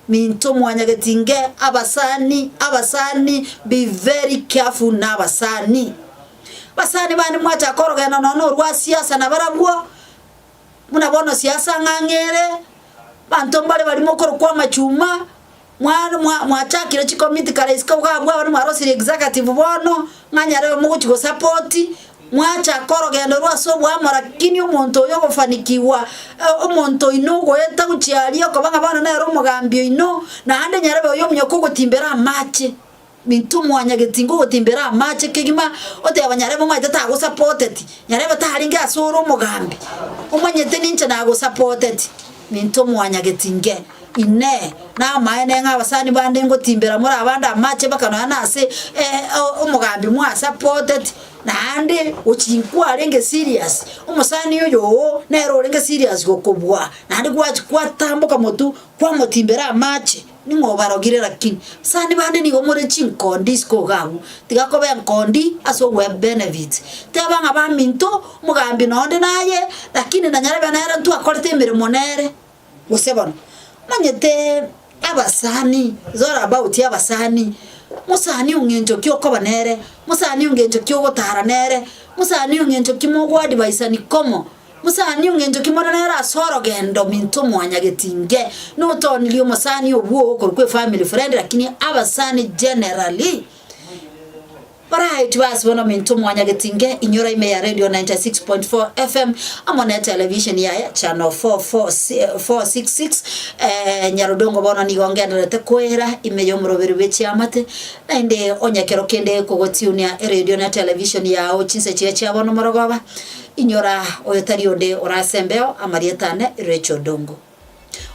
Minto mwanyagetinge abasani abasani be very careful na abasani. Abasani bande mwachaka orogendo nonya orwa siasa nabarabwo, buna bono siasa ng'ang'e ere, abanto mbare baria mokorokwa amachuma, mwa mwa mwachakire chikomiti kare isiko iga abwo abande mwarosirie executive bono, ng'a nyarebe mogochi gosapoti, Mwachaka orogendo rwa ase oboamo, lakini omonto oyo ogofanikigwa, omonto oino ogoeta gochia aria okoba ng'a bono nere omogambi oino, naende nyarebe oyo omonyoka ogotimbera amache. Minto mwanyagetinga ogotimbera amache kegima, oteba nyarebe omanyete tagosapoteti, nyarebe tarenge ase ore omogambi, omanyete ninche nagosapoteti. Minto mwanyagetinge, Inee! Namaene ng'a abasani bande ngotimbera more abande amache mpaka nonya nase omogambi mwasapoteti, naende gochia nkwarenge serious, omosani oyo oo nere orenge serious gokobua, naende gwachia gwatamboka motwe kwamotimbera amache, ning'o obarogire lakini? Abasani bande nigo more chinkondi isiko iga abwo, tiga koba enkondi ase ogoe benefits, teba ng'a baminto, omogambi nonde naye, lakini nanyarebe nere ntwakorete emeremo nere. Gose bono, manyete abasani, is all about abasani, mosani ong'encho ki okoba nere, mosani ong'encho ki ogotara nere, mosani ong'encho ki mogoadvaisani komo, mosani ong'encho ki more nere ase orogendo minto mwanyagetinge, notonirie omosani obwo okorokwa efamily friend lakini abasani generally. Baraetwe ase bono minto mwanyagetinge inyora ime ya Radio 96.4 FM amo ne television yaye channel 466 eh, Nyarudongo bono nigo ngendererete koera ime y'omoroberi bwe chiamate naende onye kero kende kogotiunia eredio na television yao chinse chiria chia bono morogoba inyora oyo tari onde orasembeo amarieta ane Rachel Dongo.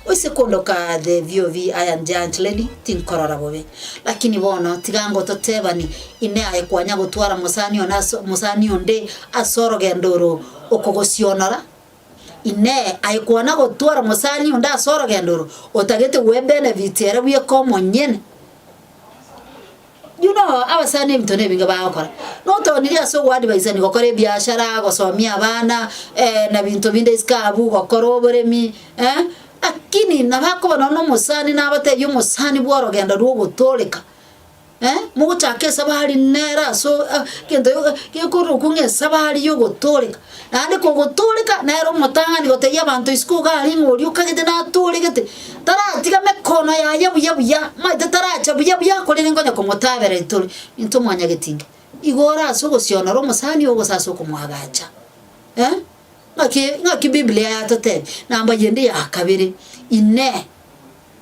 Oise kondoka the VOV Iron Giant Lady tinkorora bobe. Lakini bono tiga ngototebani ine aye kwanya gotwara mosani one ase mosani onde ase orogendo oro okogosionora. Inee aye kwana gotwara mosani onde ase orogendo oro otagete gwe benefit ere bweka omonyene. You know, abasani ebinto nebinge bagokora, notonirie ase ogoadvaisani gokora ebiashara, gosomia abana, na binto binde isiko abwo, gokora oboremi eh, lakini nabo akoba nonye na omosani nabatebie omosani bwa orogendo rwa ogotoreka eh, mogochaka esabari nere ase o egento gekorokwa ng'a esabari ya ogotoreka. Naende kogotooreka, nere omotang'ani gotebia abanto isiko iga aria ng'a oria okagete natoregete, taratiga mekono yaye buya buya, omanyete taracha buya buya korende nkonya komotabera intore, intwe mwanyagetinge. Igo ore ase ogosionora omosani oo gose ase okomoagacha eh? Ng'aki ng'aki Biblia yatotebia? Namba yende ya kabere, Inee!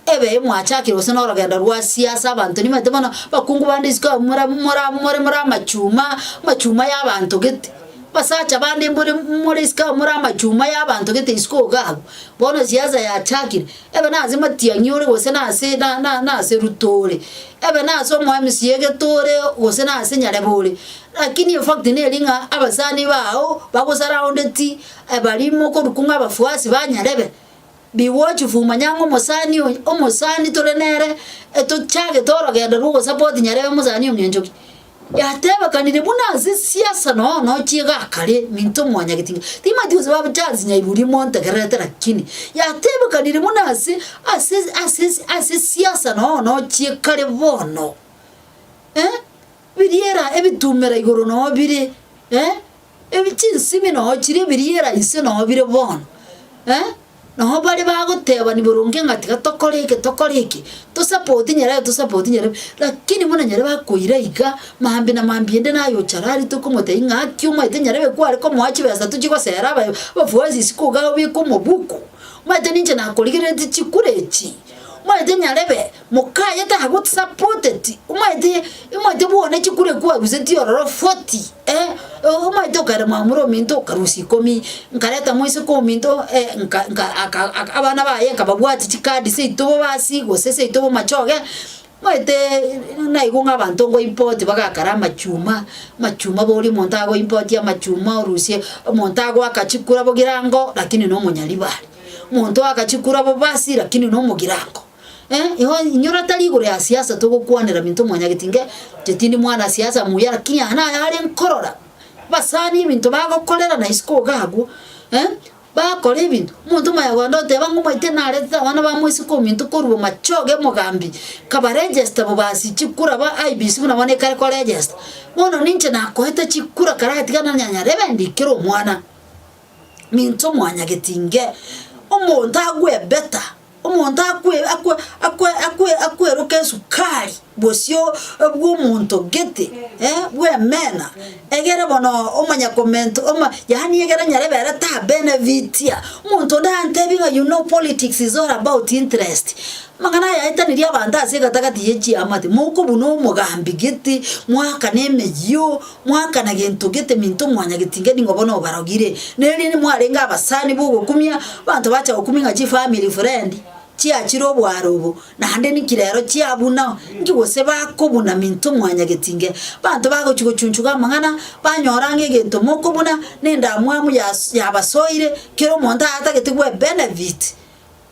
Ebe mwachakire gose norogendo rwa siasa abanto nimanyete bono abakungu bande isiko abwo mora mora more more amachuma, amachuma ya abanto gete. Abasacha bande mbore more isiko abwo more amachuma ya abanto gete isiko iga abwo, bono siasa yachakire, ebe nase matiang'i ore gose nase na na nase Ruto ore, ebe nase omo MCA gete ore gose nase nyarebe ore, lakini efact neri ng'a abasani bao bagosaraundeti baria mokorokwa ng'a abafuasi ba nyarebe, be watchful manya ng'a omosani oyo omosani tore nere etochagete orogendo rwa ogosupport nyarebe mosani ong'encho ki. Yatebekanire buna ase siasa noo nochie gakare minto mwanyagetinga timanyeti gose baba Charles Nyaiburi montegererete lakini yatebekanire buna ase ase ase ase siasa noo nochie kare bono eh biriera ebitumera igoro noo bire eh ebi chinsimi noo chire ebiriera inse noo bire bono eh. Nabo bare bagotebani boronge ng'a tiga tokore eke tokore eke, tosapoti nyarebe tosapoti nyarebe, lakini buna nyarebe akoira iga, mambia na mambia ende naye ocharari tokomotebia ng'a aki omanyete nyarebe kware komoa chibesa tochie gosera aba abafuasi isiko igaa obeke omobuko, omanyete ninche nakorigereretie chikura echi, omanyete nyarebe mokaye tagosapoteti, omanyete omanyete bwone chikura ekwarusetie ororo 40. Eh, omanyete okaira mwamura ominto okarusia ikomi, nkareta moiseke ominto eh, nka nka aka aka abana baye nkababwatia chikadi seito bobasi gose seito bomachoge, omanyete naigwa ng'a abanto ngo import bagakara amachuma, amachuma boria omonto ago import amachuma orusie, omonto agoaka chikura bogirango lakini na omonyaribari, omonto oaka chikura bobasi lakini na omogirango. Eh, igo inyora tari igoro ya siasa togokwanera minto mwanyageti inge, inche tindi mwana siasa muya lakini aya naye are nkorora, abasani ebinto bagokorera na isiko iga abwo, eh, bakora ebinto, omonto omanya kogenda oteba ng'a omaete naretete abana ba moiseke ominto korwa machoge omogambi, nkabaregister bobasi chikura ba IEBC buna bono ekare koregister, bono ninche nakoete chikura karatigana na nyarebe ndikere omwana, minto mwanyageti inge, omonto agwebeta. Omonto akwe akwe akwe akwe akweroka esukari bosio bw'omonto gete eh, bw'emena, egere bono omanya komenta oma yaani egere nyarebe ere tabenefitia. Omonto onde antebie ng'a you know politics is all about interest, amang'ana aya aetanirie abanto ase egatagati ye chiamate, mokobuna omogambi gete, mwakana emeyio, mwakana gento gete minto mwanyagetinga ning'o bono obarogire. Nerinde mwarenge abasani b'ogokumia, abanto bacha gokumia ng'a chifamily friend chiachire oboare obo, naende ninki rero chiabuna, inki gose bakobuna minto mwanyagetinge. Abanto bagochia gochunchuga amang'ana, banyora ng'a egento mokobuna, na endamwamu yas yabasoire, kera omonto atagete gwe benefit.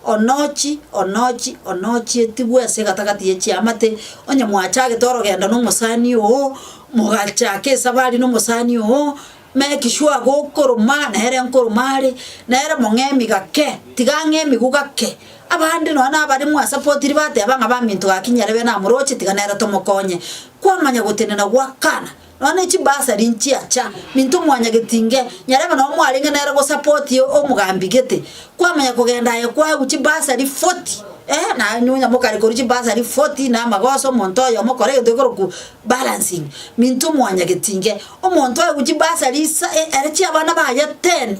Onochi, onochi, onochi etigwe ase egatagati ye chiamate, onye mwachagete orogendo na omosani oo, mogachaka esabari na omosani oo, make sure gokoroma nere nkoroma are, nere mong'e gake, tiga ang'e emigu gake. Abande nonya na abare mwasapotiri bateba ng'a baminto gaki nyarebe namoroche tiga nere tomokonye. Kwamanya gotenena gwakana. Nonya ne chibasari nchiacha, minto mwanyagetinge, nyarebe nabo mwarenge nere gosapoti omogambi gete, kwamanya kogenda aye kwaegwa chibasari 40, eh, naye onye mokare korwa chibasari 40 na amagoso omonto oyomo okore egento gekorokwa balancing, minto mwanyagetinge, omonto oegwe chibasari isa ere chiabana baye 10.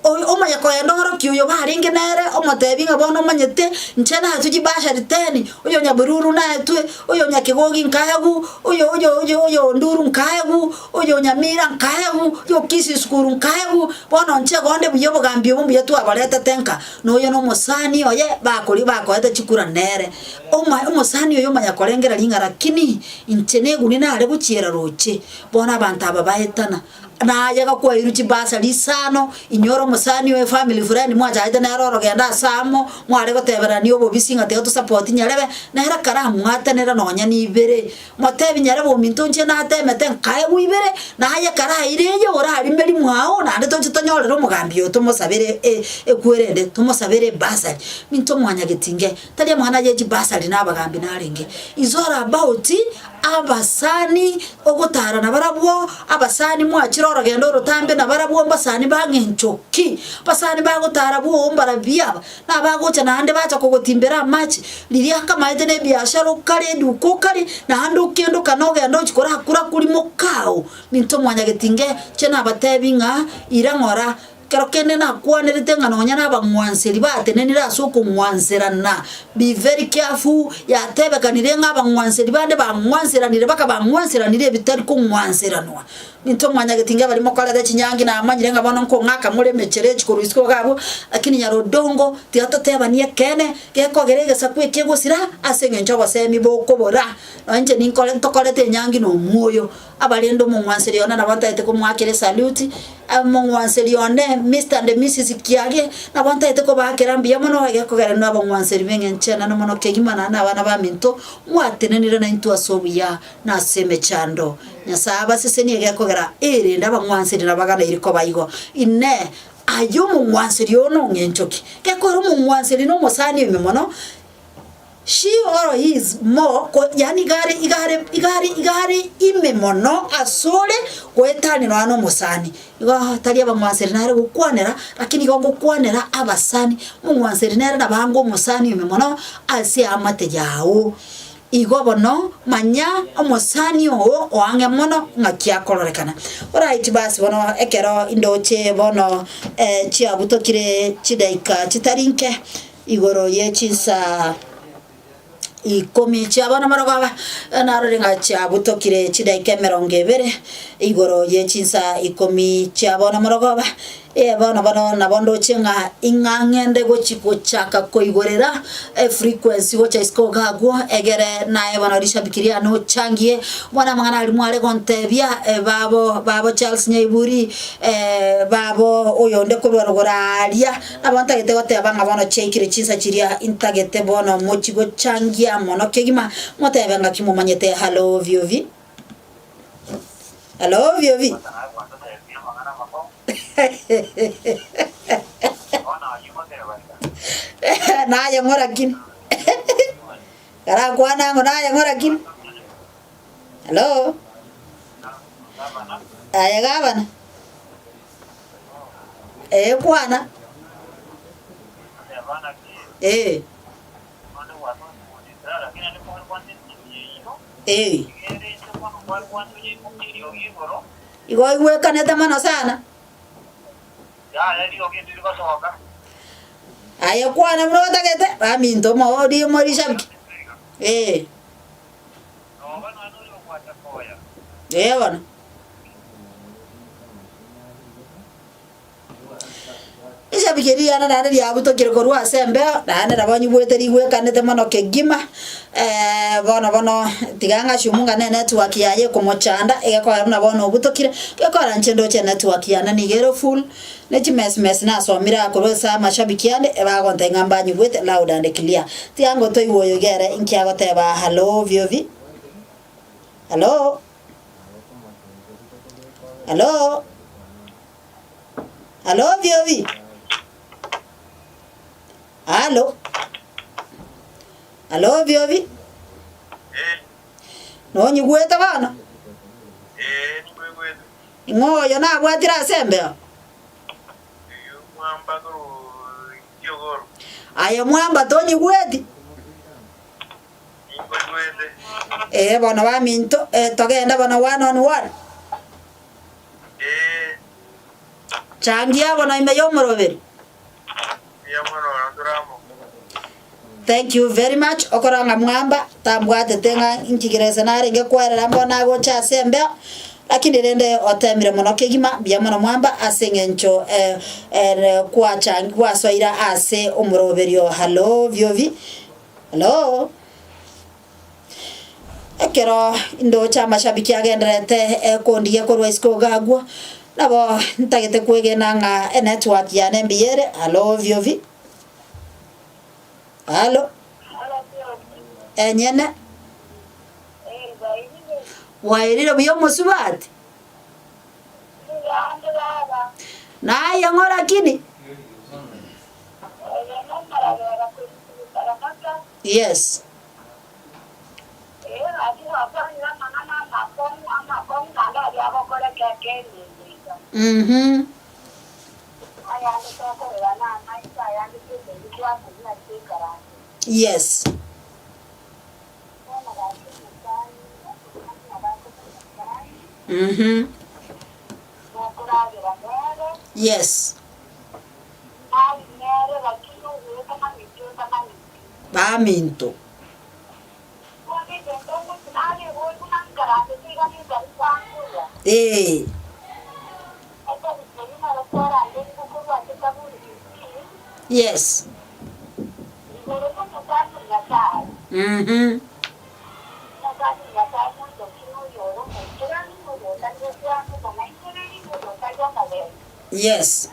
Oyo omanye kogenda orokie oyo barenge nere, omotebi ng'a bono omanyete, inche naetwe chibashari ten, oyo nyabururu naetwe, oyo nyakegogi nkaegwa, oyo oyo oyo oyo nduru nkaegwa, oyo nyamira nkaegwa, oyo kisii sukuru nkaegwa, bono inche igo onde buya obogambi obo mbuya twaboretete nka, na oyo na omosani oye bakori bakoete chikura nere. Oma omosani oyo omanya korengereria ng'a rakini inche neguni nare gochiera roche, bono abanto aba baetana. Naye gakwairwe chibasari isano, inyora omosani oye family friend mwachagete nere orogendo ase amo, mware goteberania obobisi ng'a tiga tosapoti nyarebe, nere karamwatanere nonya na ibere, motebi nyarebe ominto inche natemete nkaegwa ibere, naye karaire eye orarime mwao naende toche tonyorere omogambi oyo tomosabere e- ekwere ende, tomosabere ebasari. Minto mwanyagetinge, tari amang'ana ye chibasari na abagambi narenge, is all about Abasani ogotara nabarabwo, abasani mwachire orogendo orotambe nabarabwo, mbasani bang'encho ki? Abasani bagotara bwoo mbarabio aba, nabagocha naende bacha kogotimbera amache, riria akamaete na ebiashara okare eduka okare, naende okendoka na ogende ochie korakura kuri mokao. Minto mwanyagetinge, inche nabatebi ng'a ira ng'ora. Kero kende nakwanerete ng'a nonya na abang'wanseri batenenire ase okong'wanserana, be very careful, yatebekanire ng'a abang'wanseri bande bang'wanseranire baka bang'wanseranire ebitari kong'wanseranwa. Intwe mwanyagetinga baria mokorete chinyangi namanyire ng'a bono nkong'aka more emechera echi korwa isiko iga abwo, lakini nyarodongo tiga totebanie ekeene, gekogera egesaku eke egosira ase eng'encho obosemi bokobora. Nonya inche ninkore ntokorete enyangi na omwoyo, abarende omong'wanseri one nabo ntagete komoakera esaluti, omong'wanseri one Mister and Missus Kiage, nabo ntagete kobaakera mbuya mono egekogera inwe abang'wanseri b'eng'encho enene mono kegima naende na abana baminto, mwatenenire naintwe ase obuya na ase emechando. Nyasae abasesenie egekogera erende abang'wanseri nabaganairi koba igo. Inee! Aye omong'wanseri oo nong'encho ki? Gekogera omong'wanseri nomosani oime mono, she or he is more ko yaani iga are iga are iga are iga are ime mono asore goetania nonya na omosani. Igo tari abang'wanseri nare gokwanera, lakini igo ngokwanera abasani, omong'wanseri nere nabange omosani oime mono ase eamate yago. Igo bono manya omosani oo oang'e mono ng'aki akororekana. Alright basi bono ekero indoche bono chiabutokire chidaika chitari nke igoro ye chinsa ikomi chia bono marogoba, narore ng'a chiabutokire chidaika emerongo ebere igoro ye chinsa ikomi chia bono marogoba. Ee bono bono nabo ndoche ng'a ing'a ng'ende gochi gochaka koigorera efrequency gocha isiko iga agwo, egere naye bono rishabiki riane ochangie, bono amang'ana aria mware gontebia babo babo Charles Nyaiburi, babo oyonde korwa rogoro aaria, nabo ntagete goteba ng'a bono chiaikire chinsa chiria intagete bono mochi gochangia mono kegima, motebe ng'aki momanyete hallo viovi. Hallo viovi. Naye ng'o lakini? Karakwane ang'o naye ng'o lakini? Hallo? Aye gabana? Ee kwana. Ee. Ee. Igo oigwekanete mono sana. Aye kwana buna otagete, baminto omoori omorishabiki. Ee. Ee bono. Rishabiki eri riane naende riabutokire korwa ase embeo, naende nabo nyigwete rigwekanete mono kegima. Bono bono tiga ng'assume ng'a ne network yaye ekomochanda, egekogera buna bono obutokire, gekogera inche ndoche enetwork yane nigo ere full, ne chimesmes nasomire aa korwa ase amashabiki ande, ebagontebia ng'a mbanyigwete loud and clear. Tiga ngotoigwe oyo iga ere inki agoteba hallo viovi, hallo, hallo. Halo viovi, halo, halo viovi, nonyigwete bono? Ing'o oyo nabwatire ase embeo? Aye mwamba tonyigweti? Ee bono baminto, togende bono one on one. Changia bono ime y'omoroberi. Thank you very much okora ng'a mwamba tambwatete ng'a nkigerese narenge kwerera mbono nagocha ase embeo lakini rende otemire mono kegima mbuya mono mwamba ase eng'encho eh, kwachangi gwasoire ase omoroberio hallo viovi hallo. Ekero indoche amashabiki agendererete kondigia korwa isiko iga agwo, nabo ntagete kwegena ng'a enetwork yane mbuya ere, hallo viovi, hallo, enyene, bwairire buya omosubati? Naye ng'o lakini? Yes. Mhm. Yes. Mhm. Yes. Baminto. Ee. Yes. Mhm. Yes.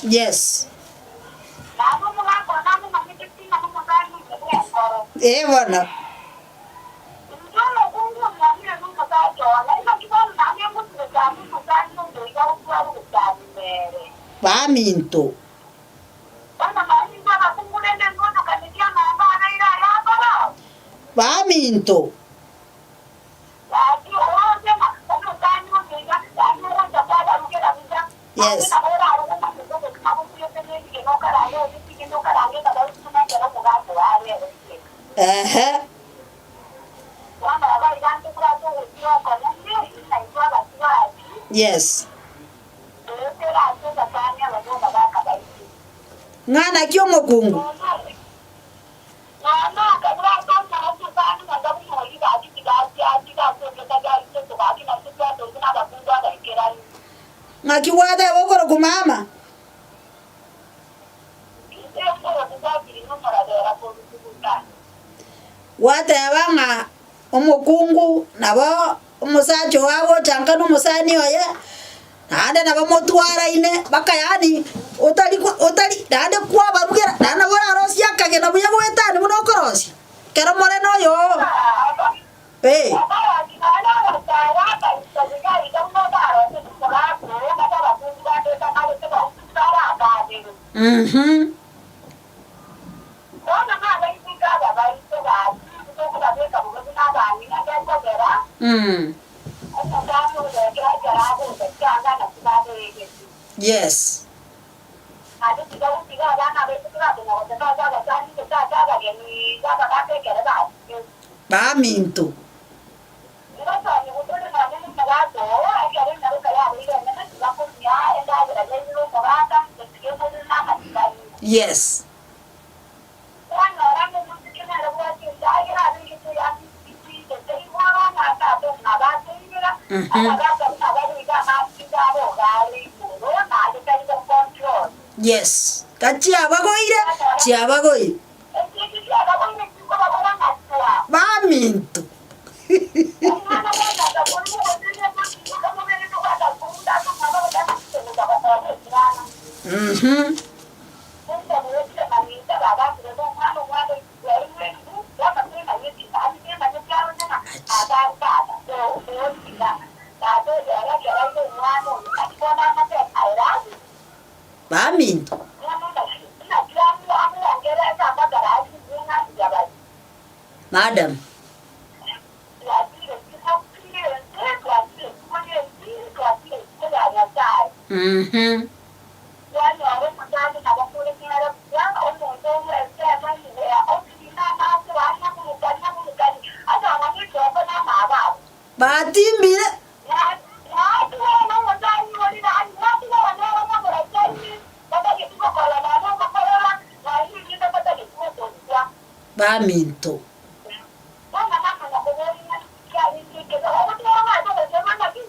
Yes. Ee bono. Baminto. Baminto. Yes. Ehe. Yes. Ng'a naki omokungu? Ng'aki gwateba okorokwa mama? Gwateba ng'a omokungu nabo omosacha oo agocha nka na omosani oye, naende nabo motwaraine mpaka yaani otari otari naende kwabarugera naende nabo orarosie akagena buya goetania buna okorosia, ekero more na oyoo eh. Mh. Yes. Baminto. Yes. Yes. Gachiabagoire, chiabagoire. Baminto. Mhm. Baminto. Madam. Mhm. Kwanyora omotani nabo kore nere buya, omonto ogwesema igoro okirina amache banyaburukani nyaburukani, akang'a nechoko na amaba abo. Batimbire. Natigara nomotani oria nani, natigara nere nyaburukani, batageti gokora nonya ogokorora, nonya erieta batageti gokorigwa. Baminto. Bono namanya koboria ng'a kiarenge ekebe, ogotigara omanyete ogoteba ng'aki,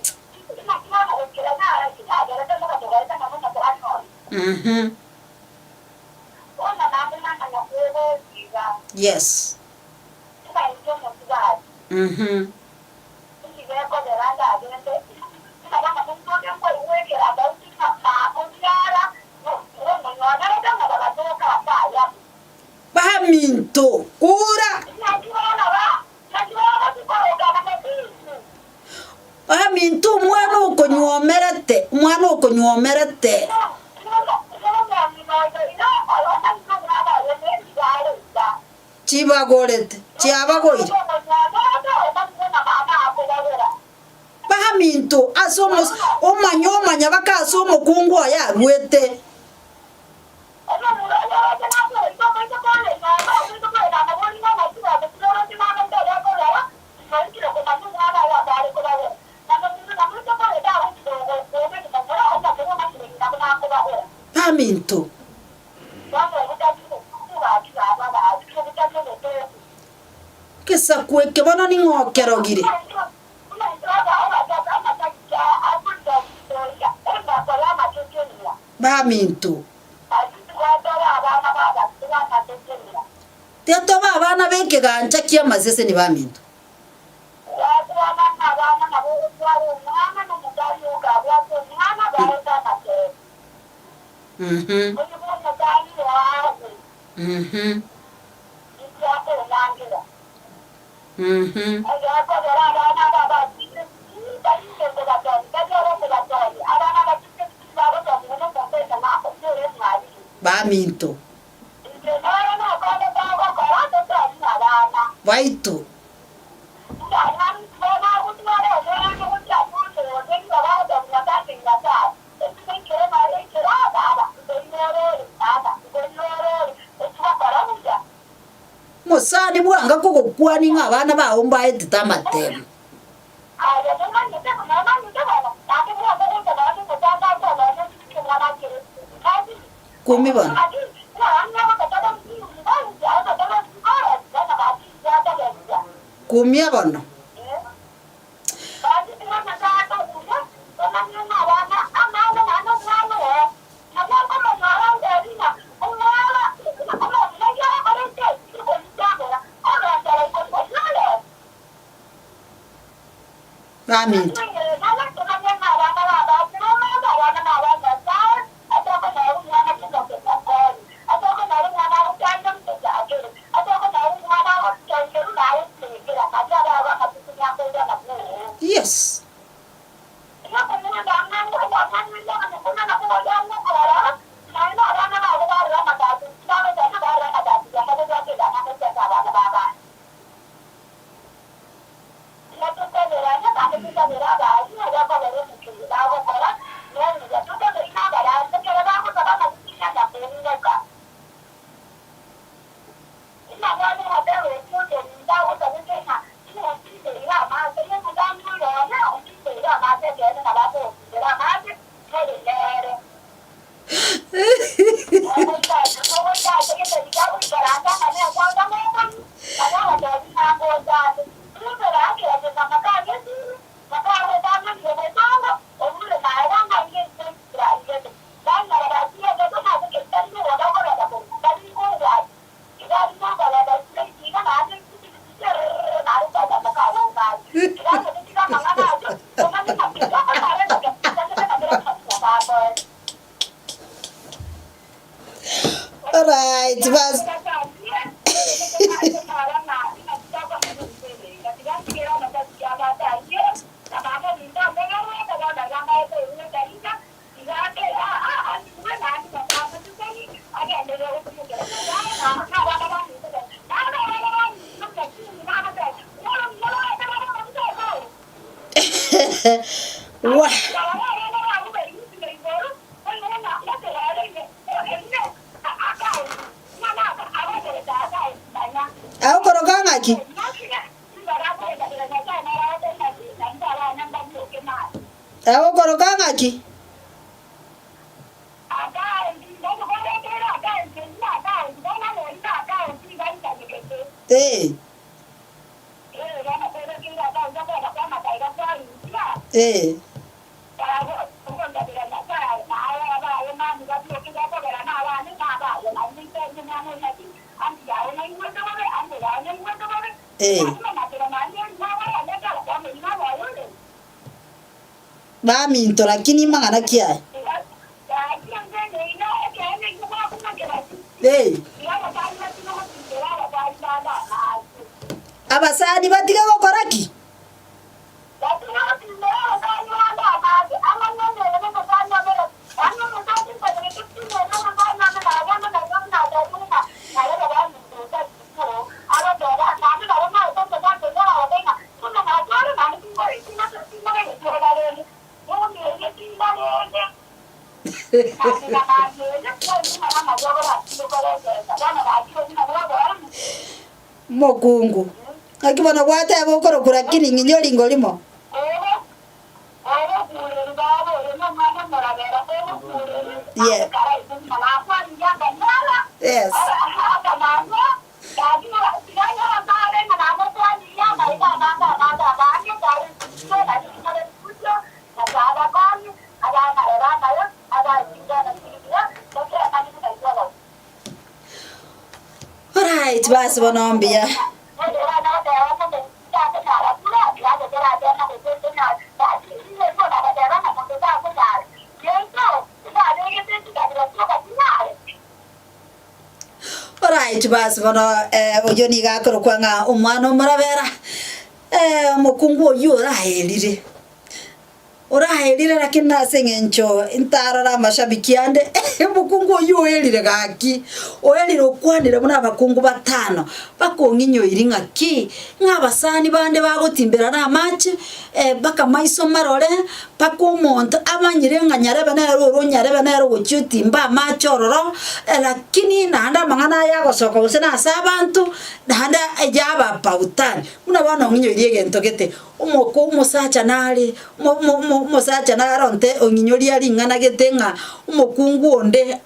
naki bono gokira nara chiagerete mogatogorete ng'a momotani oyo. Mhm. Bono naende namanya kweboria iga, Yes. ng'a inche omosubati, Mhm. inki gekogera ndagende ng'a bono monto onde nkoigwekera sauti ng'a makobiara, omonywomerete ng'a bagatoka ase ayamo. Baminto. Kura. Naki bono ba, naki bono tikorokana motisi. Baminto omwana okonywomerete, omwana okonywomerete. Chibagorete, chiabagoire. Baminto ase omos omanya omanya baka ase omokungu oye aruete. Baminto. Gesaku eke bono ning'o okerogire? Baminto. Tiga tobe abana b'ekegancha ki'amaseseni baminto. Mhm. Mhm. Mhm. Baminto. Baito. Mosani bwanga kogokwani ng'a abana bao mbaetete amatemo. Kumi bono. Kumia bono. Baminto. Yes. Alright, bas. Wah. Agokoroka ng'aki? Agokoroka ng'aki? Ee. Ee. Ee. Baminto, lakini mang'ana ki aya? Ee. Abasani batige gokora ki? Mokungu, Naki bono gwateba okorokwa lakini ng'inya oringo rimo? Yeah. Yes. Alright, basi bono mbuya. Alright, basi bono eh, oyio nigo akorokwa ng'a omwana omorabera eh, omokungu oyio oraerire. Oraerire lakini nase eng'encho ntarora amashabiki ande, omokungu oyio oerire gaki, oerire okwanire buna abakungu batano, bakong'inyoiri ng'aki, ng'a abasani bande bagotimbera namache, mpaka maiso marore, mpaka omonto amanyire ng'a nyarebe nere ore onyarebe nere ogochia otimba amache ororo, lakini naende amang'ana aya agosoka gose nase abanto, naende yaba pautani. Buna bono ong'inyoirie egento gete. Omoko omosacha nare, omosacha naronte ong'inyoria ring'ana gete ng'a omokungu onde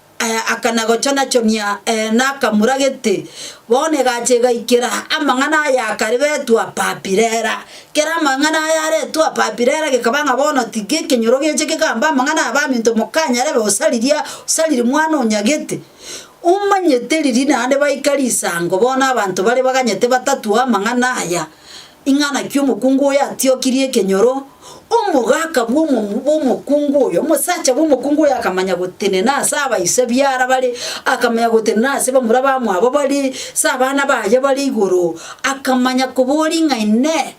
akana gochona-chonia nakamura gete. Bono egacha egaikera amang'ana aya akarebetwa Papirera. Kera amang'ana aya aretwa Papirera gekaba ng'a bono tiga ekenyoro geche kegambe amang'ana aya baminto mokanyarebe osariria osariri mwana onyagete. Omanyete riria naende baika risango bono abanto bare baganyete batatwe amang'ana aya. Ing'ana ki omokungu oyo atiokirie ekenyoro? Omogaka bw'omokungu oyo, omosacha bw'omokungu oyo akamanya gotenena ase abaise biara bare, akamanya gotenena ase bamura bamwabo bare, ase abana baye bare igoro, akamanya koboria ng'a Inee!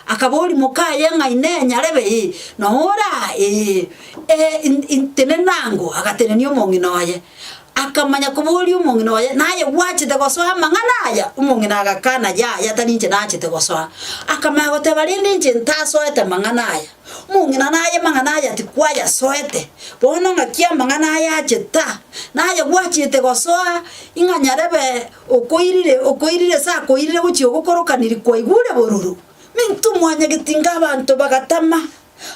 Akaboria mokaye ng'a Inee, nyarebe ee, noo ore aa? Ee. Ee, intenena ango, agatenenia omong'ina oye. Akamanya koboria omong'ina oye, Naye gwachete gosoa amang'ana aya? Omong'ina agakana, Yaya, tari inche nachete gosoa. Akamanya goteba, Rende inche ntasoete amang'ana aya. Omong'ina naye mang'ana aya tikwayasoete. Bono ng'aki amang'ana aya achete aa? Naye gwachete gosoa, ing'a nyarebe okoirire okoirire ase akoirire gochia ogokorokaniri kwaigure bororo. Minto mwanyagetinga abanto bagatama.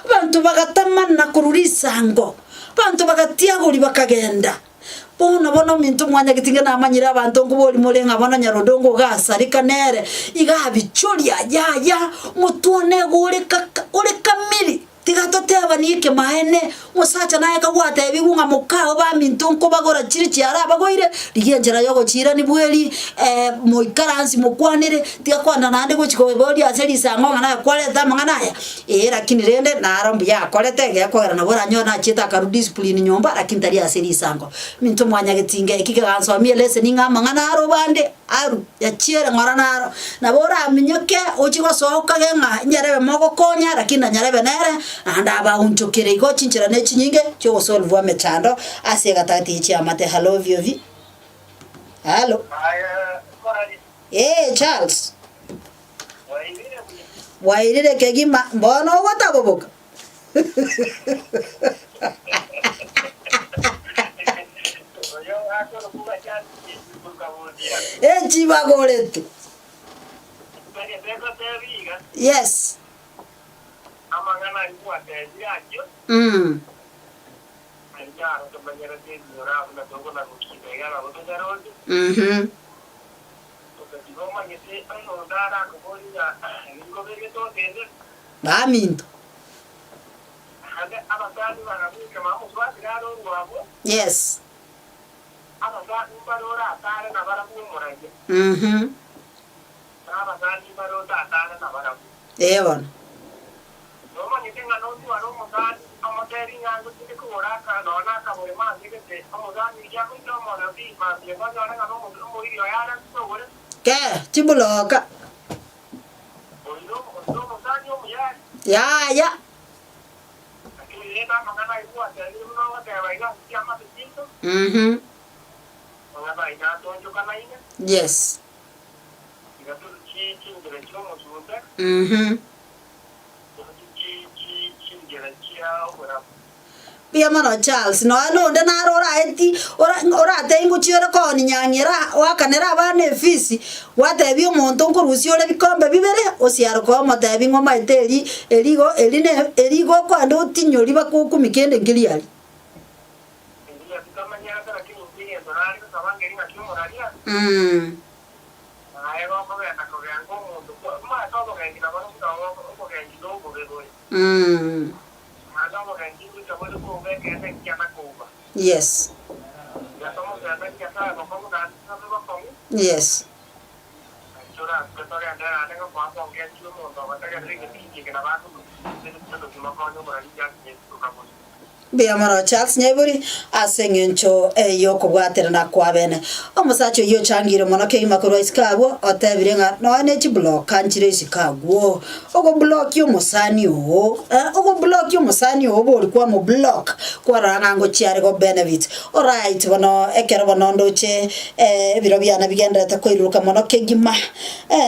Abanto bagatamana korwa risango, abanto bagatiagoria bakagenda. Bono bono ominto mwanyagetinga namanyire abanto nkobori more ng'a bono nyarodongo ogasareka nere, iga abichoria, yaya, omotwe one igo ore kaka ore kamiri, tiga totebanie ekemaene, omosacha naye kagwatebigwe ng'a mokao baminto nkobagora chire chiara abagoire, rigia enchera ya ogochiirani bweri, moikaransi mokwanere, tiga kwana naende gochia koboria ase risango ng'a naye kwareta amang'ana aya. Ee, lakini rende naro mbuya akorete, gekogera nabo oranyore nachiete akarwa discipline nyomba, lakini tari ase risango. Minto mwanyagetinga eki kegansomia eleseni ng'a amang'ana aro bande arwe, yachiere ng'ora naro. Nabo oraminyoke ochie gosoa okage ng'a nyarebe mogokonya, lakini na nyarebe nere, naende abaonchokere. Igo chinchera ne chinyinge chiogosolvwa emechando ase egatagati ye chiamate. Hallo VOV. Hallo. Ee, Charles. Bwairire kegima, mbono ogotaboboka. Echibagorete. Yes. Mm. Mhm. Gose omanyete omonto arakoborie ng'a nigo obegete otende? Baminto. Naende abasani barabweke bamoswatire are orwabo. Yes. Abasani mbare oratare nabarabwo omoragia. Mhm. Na abasani mbare otatare nabarabwo. Ee bono. Nomanyete ng'a notware omosani omotebi ng'a ngotinde kogora aka nonya nakaboremo ase gete, omosani rigia agoite omoyo pi, mambia tonyore ng'a nomoiri oye arentete ogore. Ke, chibuloka. Oino oino omosani omuyari. Yaya. Lakini rende amang'ana ayio gwatebire buna ogoteba iga ase chiamate chiaito, Mhm. amang'ana ayio natonchokanaine. Yes. Tiga toruchie chinchera chi'omosunte. Mhm. Mbuya mono Charles, nonya nonde naro oraeti oratebie ngochia ore koninyang'era oakanere abana efisi, gwatebia omonto nkorusia ore bikombe bibere, osiare koa omotebi ng'a omaete eri erigo eri ne eri igo okoenda otinyori mpaka okumie kende nkeri aria. Lakini inche egento nare gosaba nkeri ng'aki omoraria, Mm. naye gokogenda kogenka omonto kwa omanyete obogenki nabo buna obogenki nobobe bore. Mm. Naende obogenki ngocha bore kouba ekeene nkiana kouba. Yes. Tiga tomoseme Nyasae bokong'u naende tosabe bokong'u. Yes. Nainche orasuke togenderere naende ngokoa pongesi omonto ogotegerera egepindi eke nabo akomochia mokonye omoraria Charles Nyaiburi Kaburi. Mbuya mono Charles Nyaiburi ase eng'encho y'okobwaterana kw'abene. Omosacha oyio ochangire mono kegima korwa isiko agwo, otebire ng'a nonya ne chibloka nchire isiko agwo. Ogoblokia omosani oo, eh, ogoblokia omosani oo bori kwamoblock kwarora ng'a ngochia are go benefit. Alright bono ekero bono ndoche ebiro biane bigendererete koiruruka mono kegima,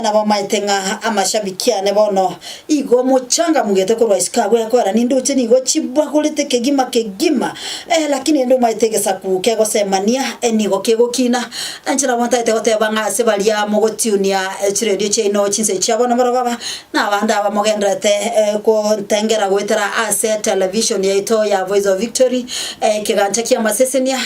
nabo omanyete ng'a amashabiki ane bono Igo mochangamugete korwa isiko agwo ekwera nindoche nigo chibagorete kegima kegima, eh, lakini ende omaete egesaku kegosemania, eh, nigo kegokina. Inche nabo ntagete goteba ng'a ase baria mogotiunia chiredio chiaino chinse chia bono morogoba, na abande aba mogendererete eh, kontengera goetera ase television yaito ya Voice of Victory, eh, ekegancha ki'amasesenia,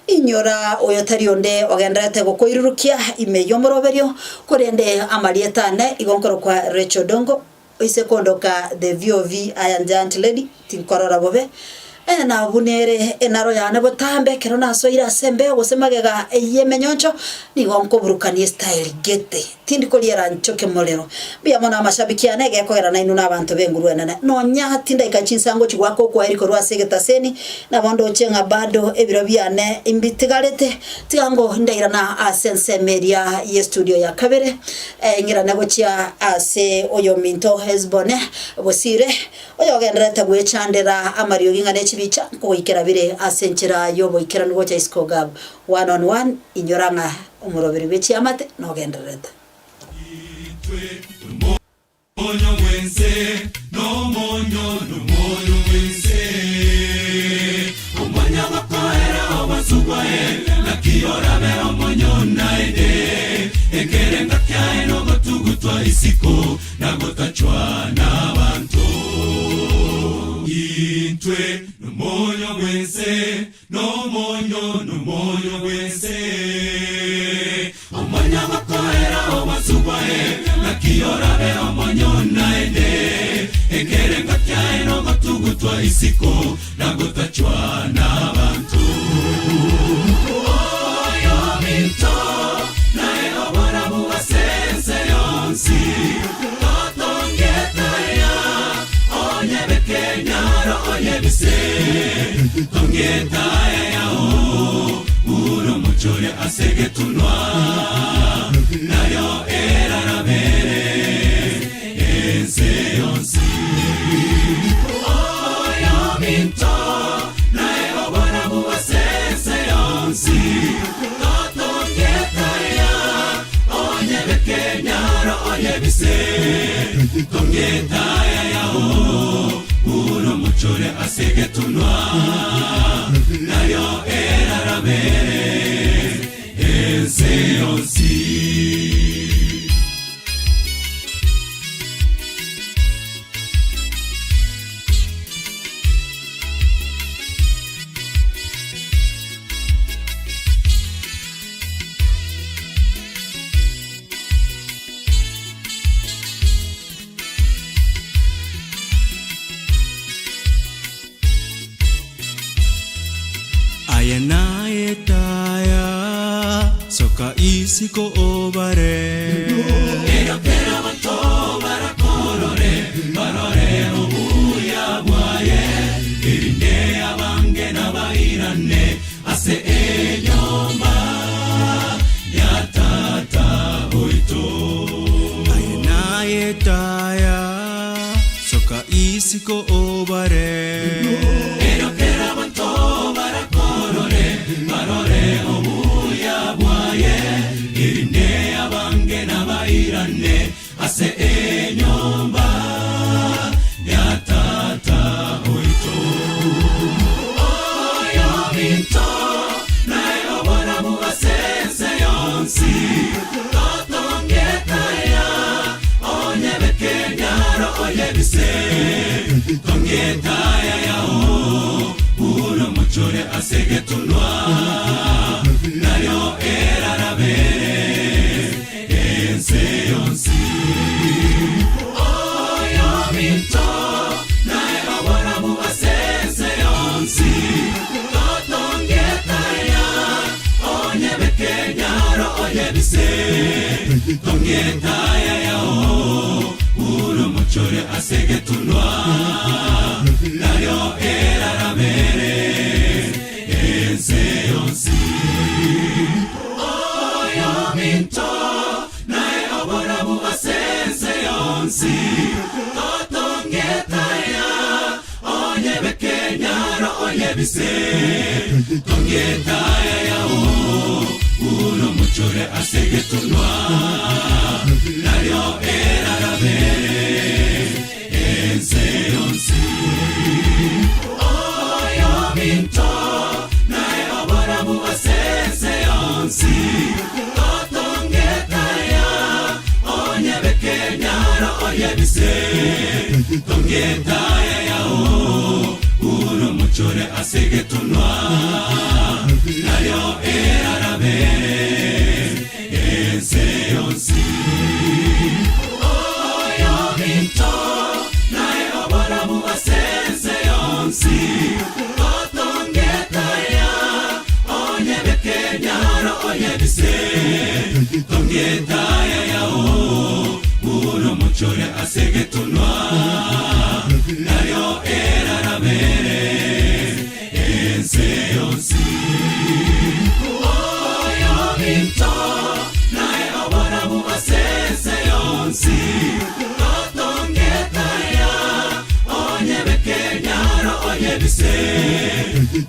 Inyora oyo tari onde ogendererete gokoirurukia ime y'omoroberio, korende amarieta ane igo nkorokwa Rachel Dongo, oise kondoka the VOV Iron Giant Lady, tinkorora bobe. Ee, na buna ere enaro yane botambe ekero nasoire ase embeo gose magega y'emenyoncho, nigo nkoburukania estyle gete. Tindi koriera nchoke morero. Mbuya mono amashabiki ane, egekogera nainwe nabanto b'enguru enene. Nonya tindaika chinsango chigoaka okwaeri korwa ase egetaseni, nabo ndoche ng'a bado ebiro biane mbitigarete. Tiga ngo ndairana ase ensemo eria y'estudio ya kabere, ng'irane gochia ase oyominto Hesbone Bosire, oyogendererete gwechandera amariogi ng'a ne chibicha nkogoikera bire ase enchera y'oboikeranu gocha isiko Gab. One on one, inyora ng'a omoroberi bwe chiamate nogendererete. Intwe nomonyo bw'ense, nomonyo, nomonyo bw'ense. Omonyo gokoera obonsu bwaye, naki orabe omonyo naende? Ekerengo kiaye nogotugutwa isiko, na gotachwa nabanto. Intwe nomonyo bw'ense, Nomonyo, nomonyo bw'ense, Omonyo gokoera obonsu bwaye, Naki orabe omonyo naende? Ekerengo kiaye nogotugutwa isiko, Na gotachwa nabanto. Oyominto, naye oborabu ase ense yonsi, Totongete aya, onyebeke enyaro oyebise. Tong'eta eyao buna omochore ase egetunwa, nario erarabere ense yonsi. Oyominto naye oborabu ase ense yonsi, totong'eta eya, onyebeke enyaro oyebise. Tong'eta eyao buna omochore ase egetunwa, nario erarabere ense yonsi. Aye naye taya, soka isiko obare. Erio kera abanto barakorore, barore obuya bwaye, erinde abange nabairane ase enyomba ya Tata oito. Aye naye taya, soka isiko obare. Erio kera abanto barakorore, barore obuya bwaye, erinde abange nabairane ase enyomba ya Tata oito. Oyominto naye oborabu ase ense yonsi, totongete aya, onyebeke enyaro oyebise, tongete aya yao, buna omochore ase egetunwa. oyebise Tongetaya yao Uro mochore asegetunwa Nario erarabere Ense yonsi Oyominto Nae oborabu ase ense yonsi Totongetaya Onyebeke nyaro oyebise Tongetaya yao Uro mochore ase getunwa Nario erarabere Ense yonsi Oyominto Nae oborabu ase ense yonsi Totongetaya Onyebeke nyaro oyebise Tongetaya yao Uro mochore ase getunwa Nario erarabere Ense yonsi Oyominto Nae oborabu ase ense yonsi Totongetaya Onyebeke nyaro oyebise Tongetaya yao Uro mochore ase getunwa Nario erarabere Ense yonsi Oyominto Nae oborabu ase ense yonsi Totongetaya Onyebeke nyaro oyebise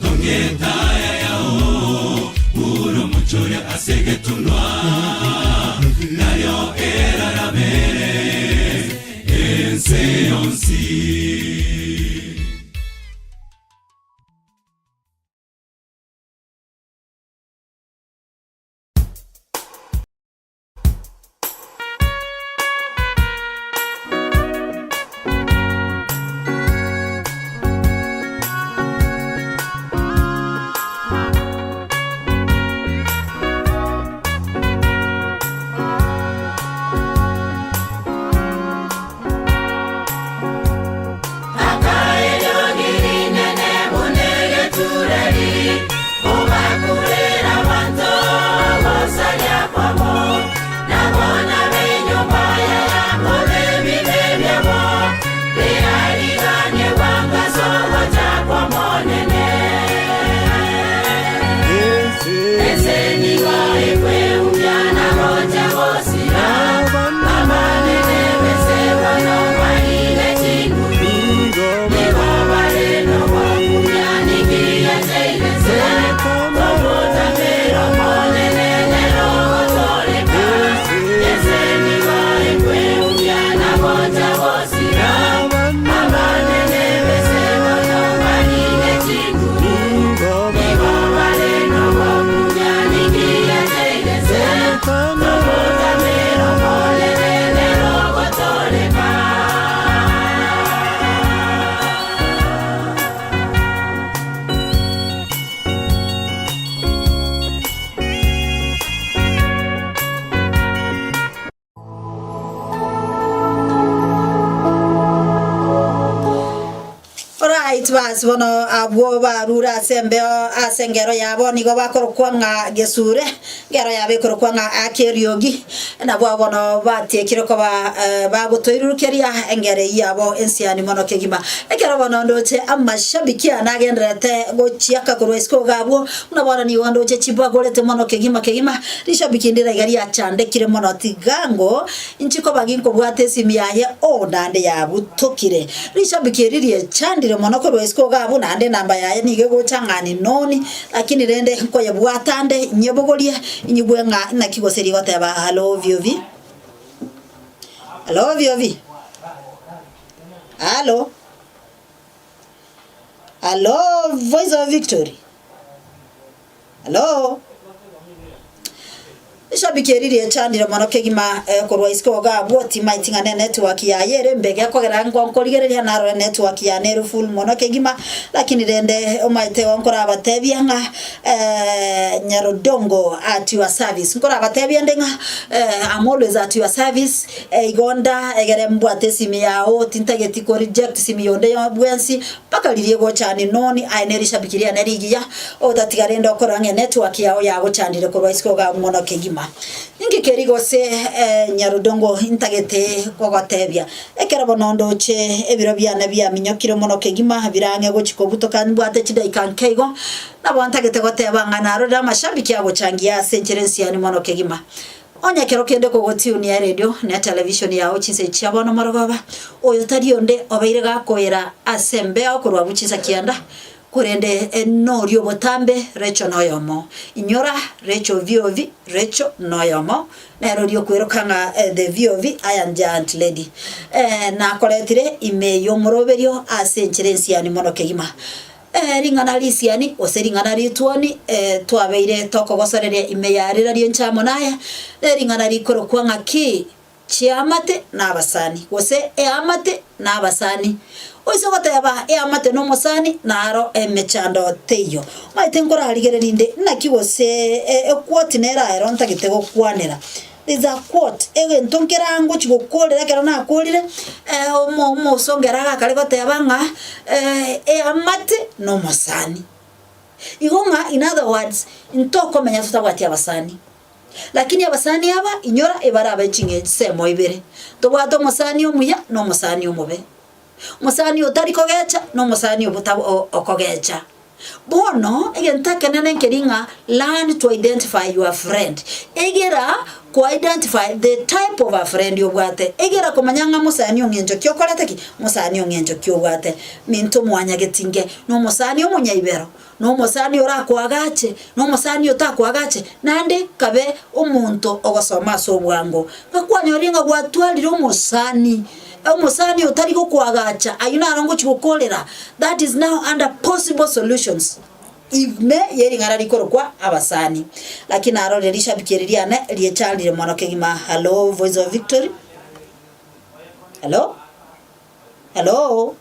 Tongetaya yao Uro mochore ase getunwa Nario erarabere Ense yonsi Alright, basi bono abwo barure ase embeo ase engero yabo nigo bakorokwa ng'a Gesure, engero yabo ekorokwa ng'a Akeriogi, nabwo abwo bono batiekire koba eh, bagotoirurukeria engero eyio yabo ensiani mono kegima. Ekero bono ndoche amashabiki aya nagendererete gochiaka korwa isiko iga abwo, buna bono nigo ndoche chibagorete mono kegima kegima, rishabiki ndire iga riachandekire mono tigango Inche koba ginkobwata esimi yaye, oo, naende yabutokire. Rishabiki eri riechandire mono korwa isiko iga abwo, naende enamba yaye nigo egocha ng'a ninoni, lakini rende nkoyebwata ande nyebogorie, inyigwe ng'a naki gose rigoteba halo viovi. Halo viovi. Halo. Halo voice of victory. Halo. Eshabiki eri riechandire mono kegima eh, korwa isiko iga abwo timaeti ng'a ne network yaye ere mbe gekogera ngo nkorigereria narore network yane ere full mono kegima lakini rende omaete igo nkorabatebia ng'a eh, Nyarodongo at your service nkorabatebia inde ng'a eh, I'm always at your service eh, igo nda egere mbwate esimi yao tintageti ko reject simi yonde yo bwensi mpaka riria egochani noni aye ne rishabiki riane rigiya Otatiga rende okorora ng'a enetwork yao yagochandire korwa isiko iga mono kegima. Inki keri gose nyarudongo intagete gogotebia? Ekero bono ndoche ebiro biane biaminyokire mono kegima, birang'e gochia kobutoka mbwate chidaika nke igo, nabo ntagete goteba ng'a narorire amashabiki agochangia ase enchera ensiani mono kegima. Onye ekero kende kogotiunia eredio na etelevishoni yao chinsa echi chia bono morogoba, oyo tari onde obeire gakoira ase embeo korwa abwo chinsa kianda, Korende noria obotambe, Recho noyomo. Inyora, Recho VOV, Recho noyomo. Nere oria okweroka ng'a the VOV Iron Giant Lady. Nakoretire ime y'omoroberio ase enchera ensiani mono kegima. Ring'ana risiani, gose ring'ana rituoni, twabeire tokogosoreria ime ya rira ri'enche amo naye, nering'ana rikorokwa ng'a ki? Chiamate nabasani, gose eamate nabasani. Oise goteba eamate nomosani, naro emechando teiyo. Omanyete nkorarigereria inde, naki gose equote nere ero ntagete gokwanera. There is a quote, egento nkerangochi gokorera ekero nakorire, omo omosongo ere agakare goteba ng'a eamate nomosani. Igo ng'a in other words, ntokomenya totabwati abasani. Lakini abasani aba, inyora, ebarabe ching'encho ibere. Tobwate omosani omuya na omosani omobe. Omosani otari kogecha na omosani obota okogecha. Bono, egento ekenene nkeri ng'a learn to identify your friend. Egera ko identify the type of a friend obwate. Egera komanya ng'a mosani ong'encho ki okorete ki, mosani ong'encho ki obwate. Minto mwanyagetinge, na omosani omonyaibero. Nomosani orakoagache, nomosani otakoagache, naende kabe omonto ogosoma ase obwango. Ng'a kwanyorire ng'a gwatwarire omosani, omosani otari gokoagacha, ayio naro ngochia gokorera, that is now under possible solutions ime ye ring'ana rikorokwa abasani. Lakini narorire rishabiki eri riane riechandire mono kegima. Hallo Voice of Victory, hallo, hallo,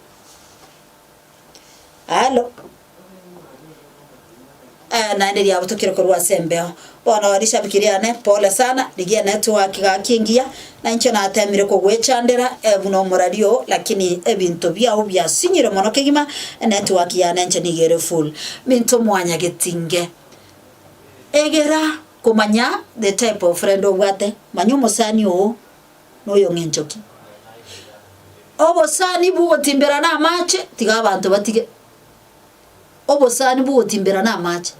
hallo. Eh, naende riabutokire korwa ase embeo. Bono rishabiki riane, pole sana, rigia network gaki engiya, na inche natemire kogwechandera eh, buna omorari oo, lakini ebinto biao biasinyire mono kegima, enetwork yane inche nigo ere full. Minto mwanyagetinge, egera komanya the type of friend obwate, manya omosani oo noyong'encho ki. Obosani bwogotimberana amache, tiga abanto batige. Obosani bw'ogotimbera namache.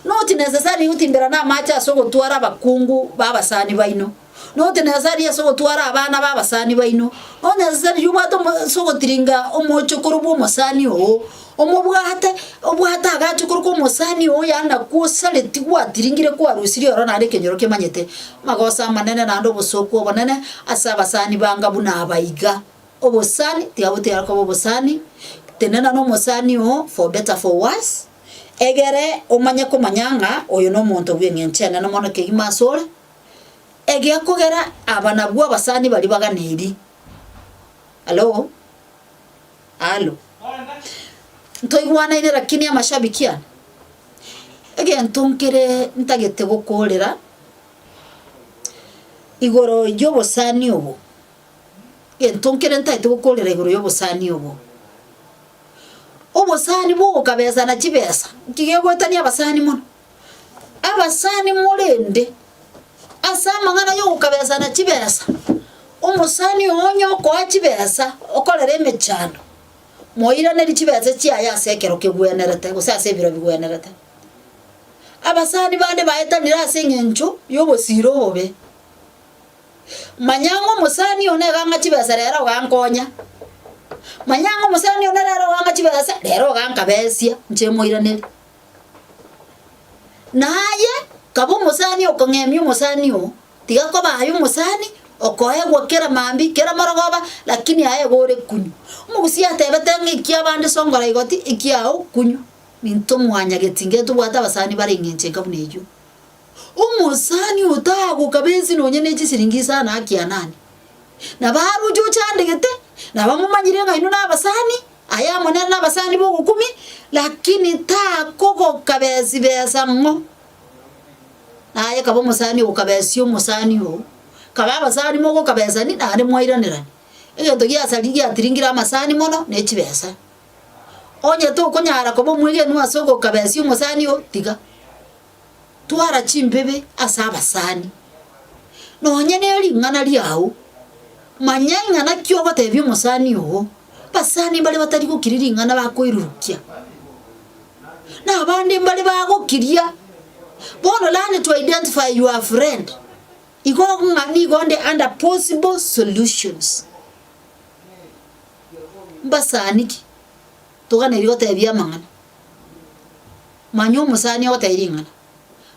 Not necessarily gotimbera namache ase ogotwara abakungu ba abasani baino, not necessarily ase ogotwara abana ba abasani baino, not necessarily obwate omo ase ogotiringa omochokoro bwa omosani oo, omobwate obwate agachokoro ka omosani oo yaani nakwo osareti gwatiringire kwarusirie ororo naende ekenyoro kemanyete. Amagoso amanene naende obosoku obonene ase abasani banga buna aba iga. Obosani tiga botigare koba obosani, tenena nomosani oo for better for worse, egere omanye komanya ng'a oyo nomonto bw'eng'encho enene mono kegima asore, egiakogera aba nabwo abasani baria baganeiri. Hallo? Hallo? Ntoigwanaine lakini amashabiki ane, egento nkere ntagete gokorera, igoro y'obosani obo. Gento nkere ntaete gokorera igoro y'obosani obo. Obosani bw'ogokabesa na chibesa, nki gegoetania abasani mono? Abasani morende ase amang'ana y'ogokabesa na chibesa, omosani oo onye okoa chibesa okorere emechando, moiranerie chibesa chiaye ase ekero kegwenerete gose ase ebiro bigwenerete. Abasani bande baetanire ase eng'encho y'obosira obobe. Manya ng'a omosani one iga ang'a chibesa rero ogankonya, manya ng'a omosani one rero ogang'a chibesa, rero ogankabesia, inche moiraneri. Naye kaba omosani okong'emia omosani oo, tiga koba aye omosani okoegwa kera mambia, kera morogoba, lakini aye iga ore kunywa. Omogusii atebete ng'a ekia abande songora igoti, ekiao kunywa. Intwe mwanyagetinga ntobwate abasani bare eng'encho enka buna eyio. Omosani otagokabensi nonye ne chisiringi isano akianane, na baroche ochandegete, na bamomanyire ng'a inwe nabasani, aye amo nere nabasani b'ogokumia, lakini takogokabesi besa ng'o. Naye kaba omosani ogokabesia omosani oo, kaba abasani mogokabesani naende mwairanerani. Egento giasariri giatiringire amasani mono ne chibesa. Onye tokonyara koba omwegenwa ase ogokabesia omosani oo, tiga. Twara chimbibe ase abasani. Nonye ne ring'ana riao, manya ing'a naki ogotebia omosani oo, Abasani mbare batari gokiria ring'ana bakoirurukia, na abande mbare bagokiria. Bono learn to identify your friend. Igo ng'a nigo nde under possible solutions. Mbasani ki toganeiri gotebia amang'ana? Manya omosani ogotebia ring'ana.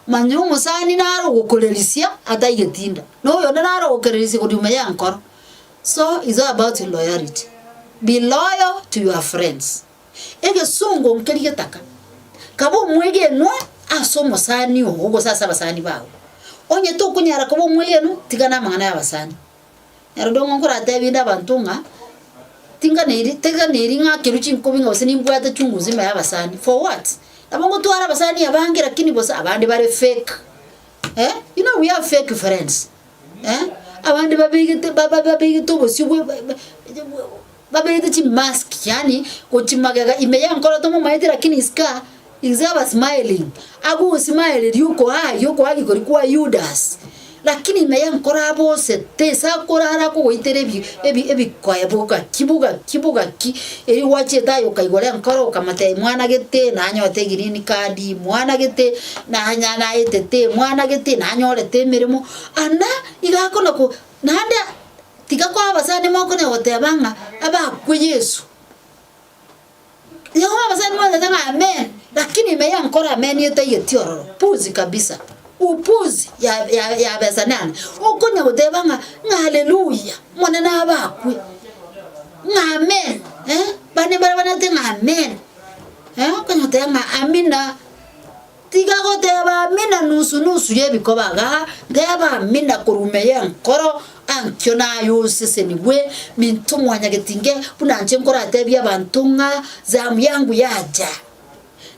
Manya omosani naro ogokorerisia ataigeti nda, na oyonde naro ogokererisia korwa ime y'enkoro. So it's all about loyalty. Be loyal to your friends. Egesongo nkeri getaka, kaba omwegenwa ase omosani oo gose ase abasani bao. Onye tokonyara koba omwegenwa, tigana amang'ana y'abasani. Nero ndongo nkoratebie inde abanto ng'a, tinganeiri tiganeiri ng'akerwe chinkobi ng'a gose nimbwate chungu nzima ya abasani, for what? Nabo ngotwara abasani abange lakini bosa abande bare fake eh, you know we have fake friends eh, abande babegete ba- ba- babegete obosio bwe ba- ba babegete chimask yaani gochia magega ime ya enkoro tomomaeti lakini isiko aa is ever smiling, agosmileria okoagia okoagia koria kwa Yudas, lakini ime ya enkoro abosete ase akorara akogoitera ebi ebi ebikoe bogaki bogaki bogaki, erio gwachiete aye okaigora enkoro okamotebia mwana gete nanyorete egreen card, mwana gete nanya naetete, mwana gete nanyorete emeremo, ana iga akona ko naende tiga koa abasani mokonya goteba ng'a abakwe Yeso. Igo abasani mwatete ng'a amen, lakini ime y'enkoro amen etaiyeti ororo, puzi kabisa, upuzi ya ya yabesanane. Okonya goteba ng'a ng'a haleluya, Omonene abakwe, ng'a amen eh, bande mbare banete ng'a amen eh, okonya goteba ng'a amina. Tiga goteba amina nusu nusu y'ebikoba igaa, teba amina korwa ime y'enkoro, ankio naye osesenigwe, minto mwanyagetinge, buna inche nkoratebie abanto ng'a zamu yangu yacha.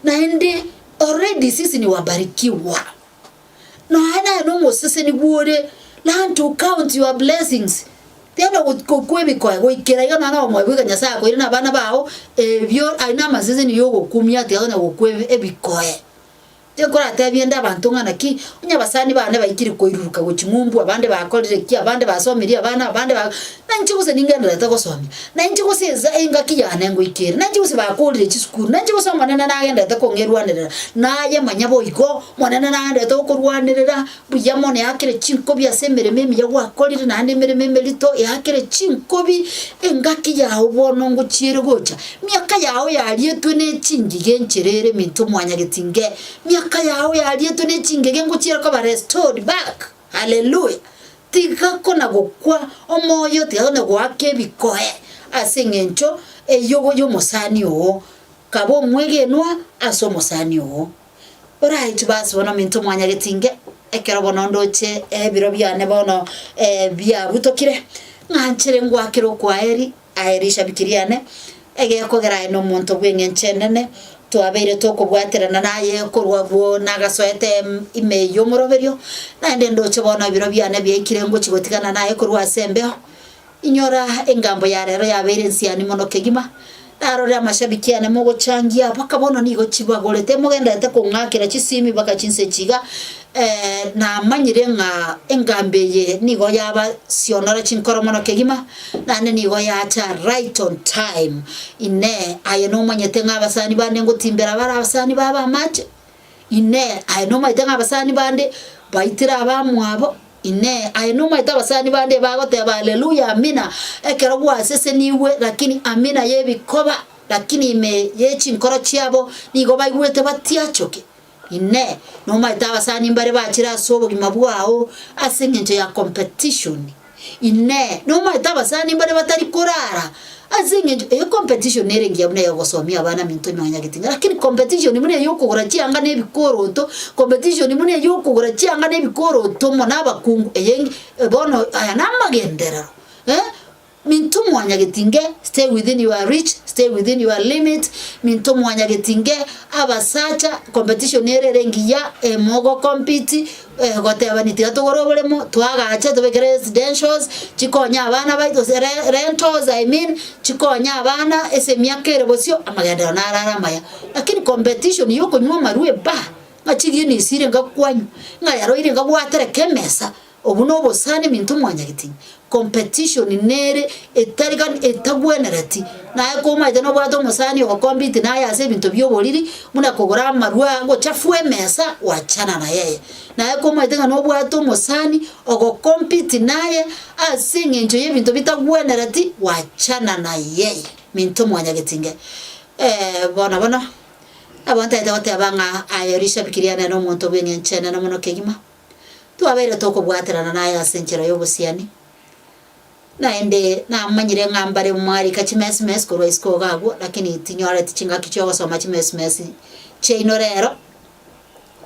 Naende already sisi ni wabarikiwa. Nonya naye nomosesenigwa ore, learn to count your blessings. Tenda gokwa ebikoe goikera iga nonya nomoyo goika Nyasaye akoire na abana bao, ebio aye namaseseni yogokumia tiga konya gokwa ebikoe. Tinkoratebie inde abanto ng'a naki, onye abasani bane baikire koiruruka gochia ng'umbu, abande bakorire ki, abande basomirie abana, abande ba na inche gose ningendererete gosomia, na inche gose ensa engaki yane ngoika ere, na inche gose bakorire chisukuru, na inche gose Omonene nagendererete kong'erwanerera, naye manya boigo, Omonene nagendererete gokorwanerera. Buya mono eakere chinkobi ase emeremo emiya gwakorire, naende emeremo emerito eakere chinkobi, engaki yao bono ngochiere gocha. Miaka yao yarietwe ne chingige enchera ere minto mwanyagetinge, miaka yao yarietwe ne chingige ngochiere koba restored back. Haleluya! Tiga kona gokwa omoyo, tiga kona goaka ebikoe ase eng'encho eyogo y'omosani oo. Kaba omwegenwa ase omosani oo. Oraitwe basi bono minto mwanyagetinge, ekero bono ndoche ebiro biane bono biabutokire, ng'anchere ngwakere okwaeri aye rishabiki riane, egekogera aye nomonto bw'eng'encho enene, twabeire tokobwaterana naye korwa abwo nagasoete ime y'omoroberio, naende ndoche bono ebiro biane biaikire ngochia gotigana naye korwa ase embeo. Inyora engambo ya rero yabeire ensiani mono kegima. Narorire amashabiki ane mogochangia mpaka bono nigo chibagorete mogendererete kong'akera chisimi mpaka chinsa echi iga. Namanyire ng'a engambo eye nigo yabasionora chinkoro mono kegima, naende nigo yacha right on time. Inee! Aye nomanyete ng'a abasani bande ngotimbera bare abasani babo amache? Inee! Aye nomanyete ng'a abasani bande baitire abamwabo? Inee! Aye nomaete abasani bande bagoteba Haleluya, Amina, ekero gwasesenigwe, lakini amina y'ebikoba, lakini ime ye chinkoro chiabo nigo baigwete batiachoke? Inee! Nomaete abasani mbare bachire ase obogima bwao ase engencho ya competition? Inee! Nomaete abasani mbare batari korara ase eng'encho eye competition nere engiya buna eyogosomia abana minto nonya getinga, lakini competition buna eyokogora chianga na ebikoroto, competition buna eyokogora chianga na ebikoroto mono abakungu eye engi bono aya namagenderero eh. Minto mwanyagetinge, stay within your reach, stay within your limit, minto mwanyagetinge, abasacha competition ere ere engiya, mogo compete. Gotebani tiga togore oboremo, twagache tobeke residentials, chikonye abana baito gose re rentals I mean, chikonye abana ase emiaka ere bosio, amagenderero naro are amaya. Lakini competition ya okonywa amarwa ebaa, ng'a chiginisire ngakwanywa, ng'a yaroire ngagwatereka emesa. Obwo nobosani minto mwanyagetinyi. Competition nere etari gani etagwenereti. Naye komaete nobwate omosani ogocompete naye ase ebinto bia oboriri, buna kogora amarwa gochafua emesa, wachana na yeye. Naye komaete ng'a nobwate omosani ogocompete naye ase eng'encho ya ebinto bitagwenereti, wachana na yeye. Minto mwanyagetinge. Bono bono, nabo ntagete goteba ng'a aye rishabiki riane nomonto bw'eng'encho enene mono kegima. Twabeire tokobwaterana naye ase enchera y'obosiani, naende namanyire ng'a mbare mwarika chimesimesi korwa isiko iga agwo, lakini tinyoreti chingaki chi'ogosoma chimesimesi chiaino rero.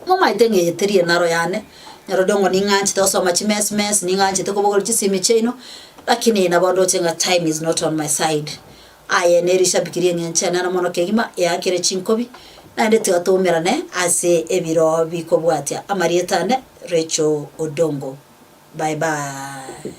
Momaete ng'a eye teri enaro yane, nyarode ng'o ning'anchete gosoma chimesimesi, ning'anchete kobogoria chisimi chiaino, lakini nabo ndoche ng'a time is not on my side. Aye nerishabiki ri'eng'encho enene mono kegima, eakire chinkobi, naende tiga toumerane ase ebiro bikobwatia. Amarieta ane, Rachel Odongo. Bye bye.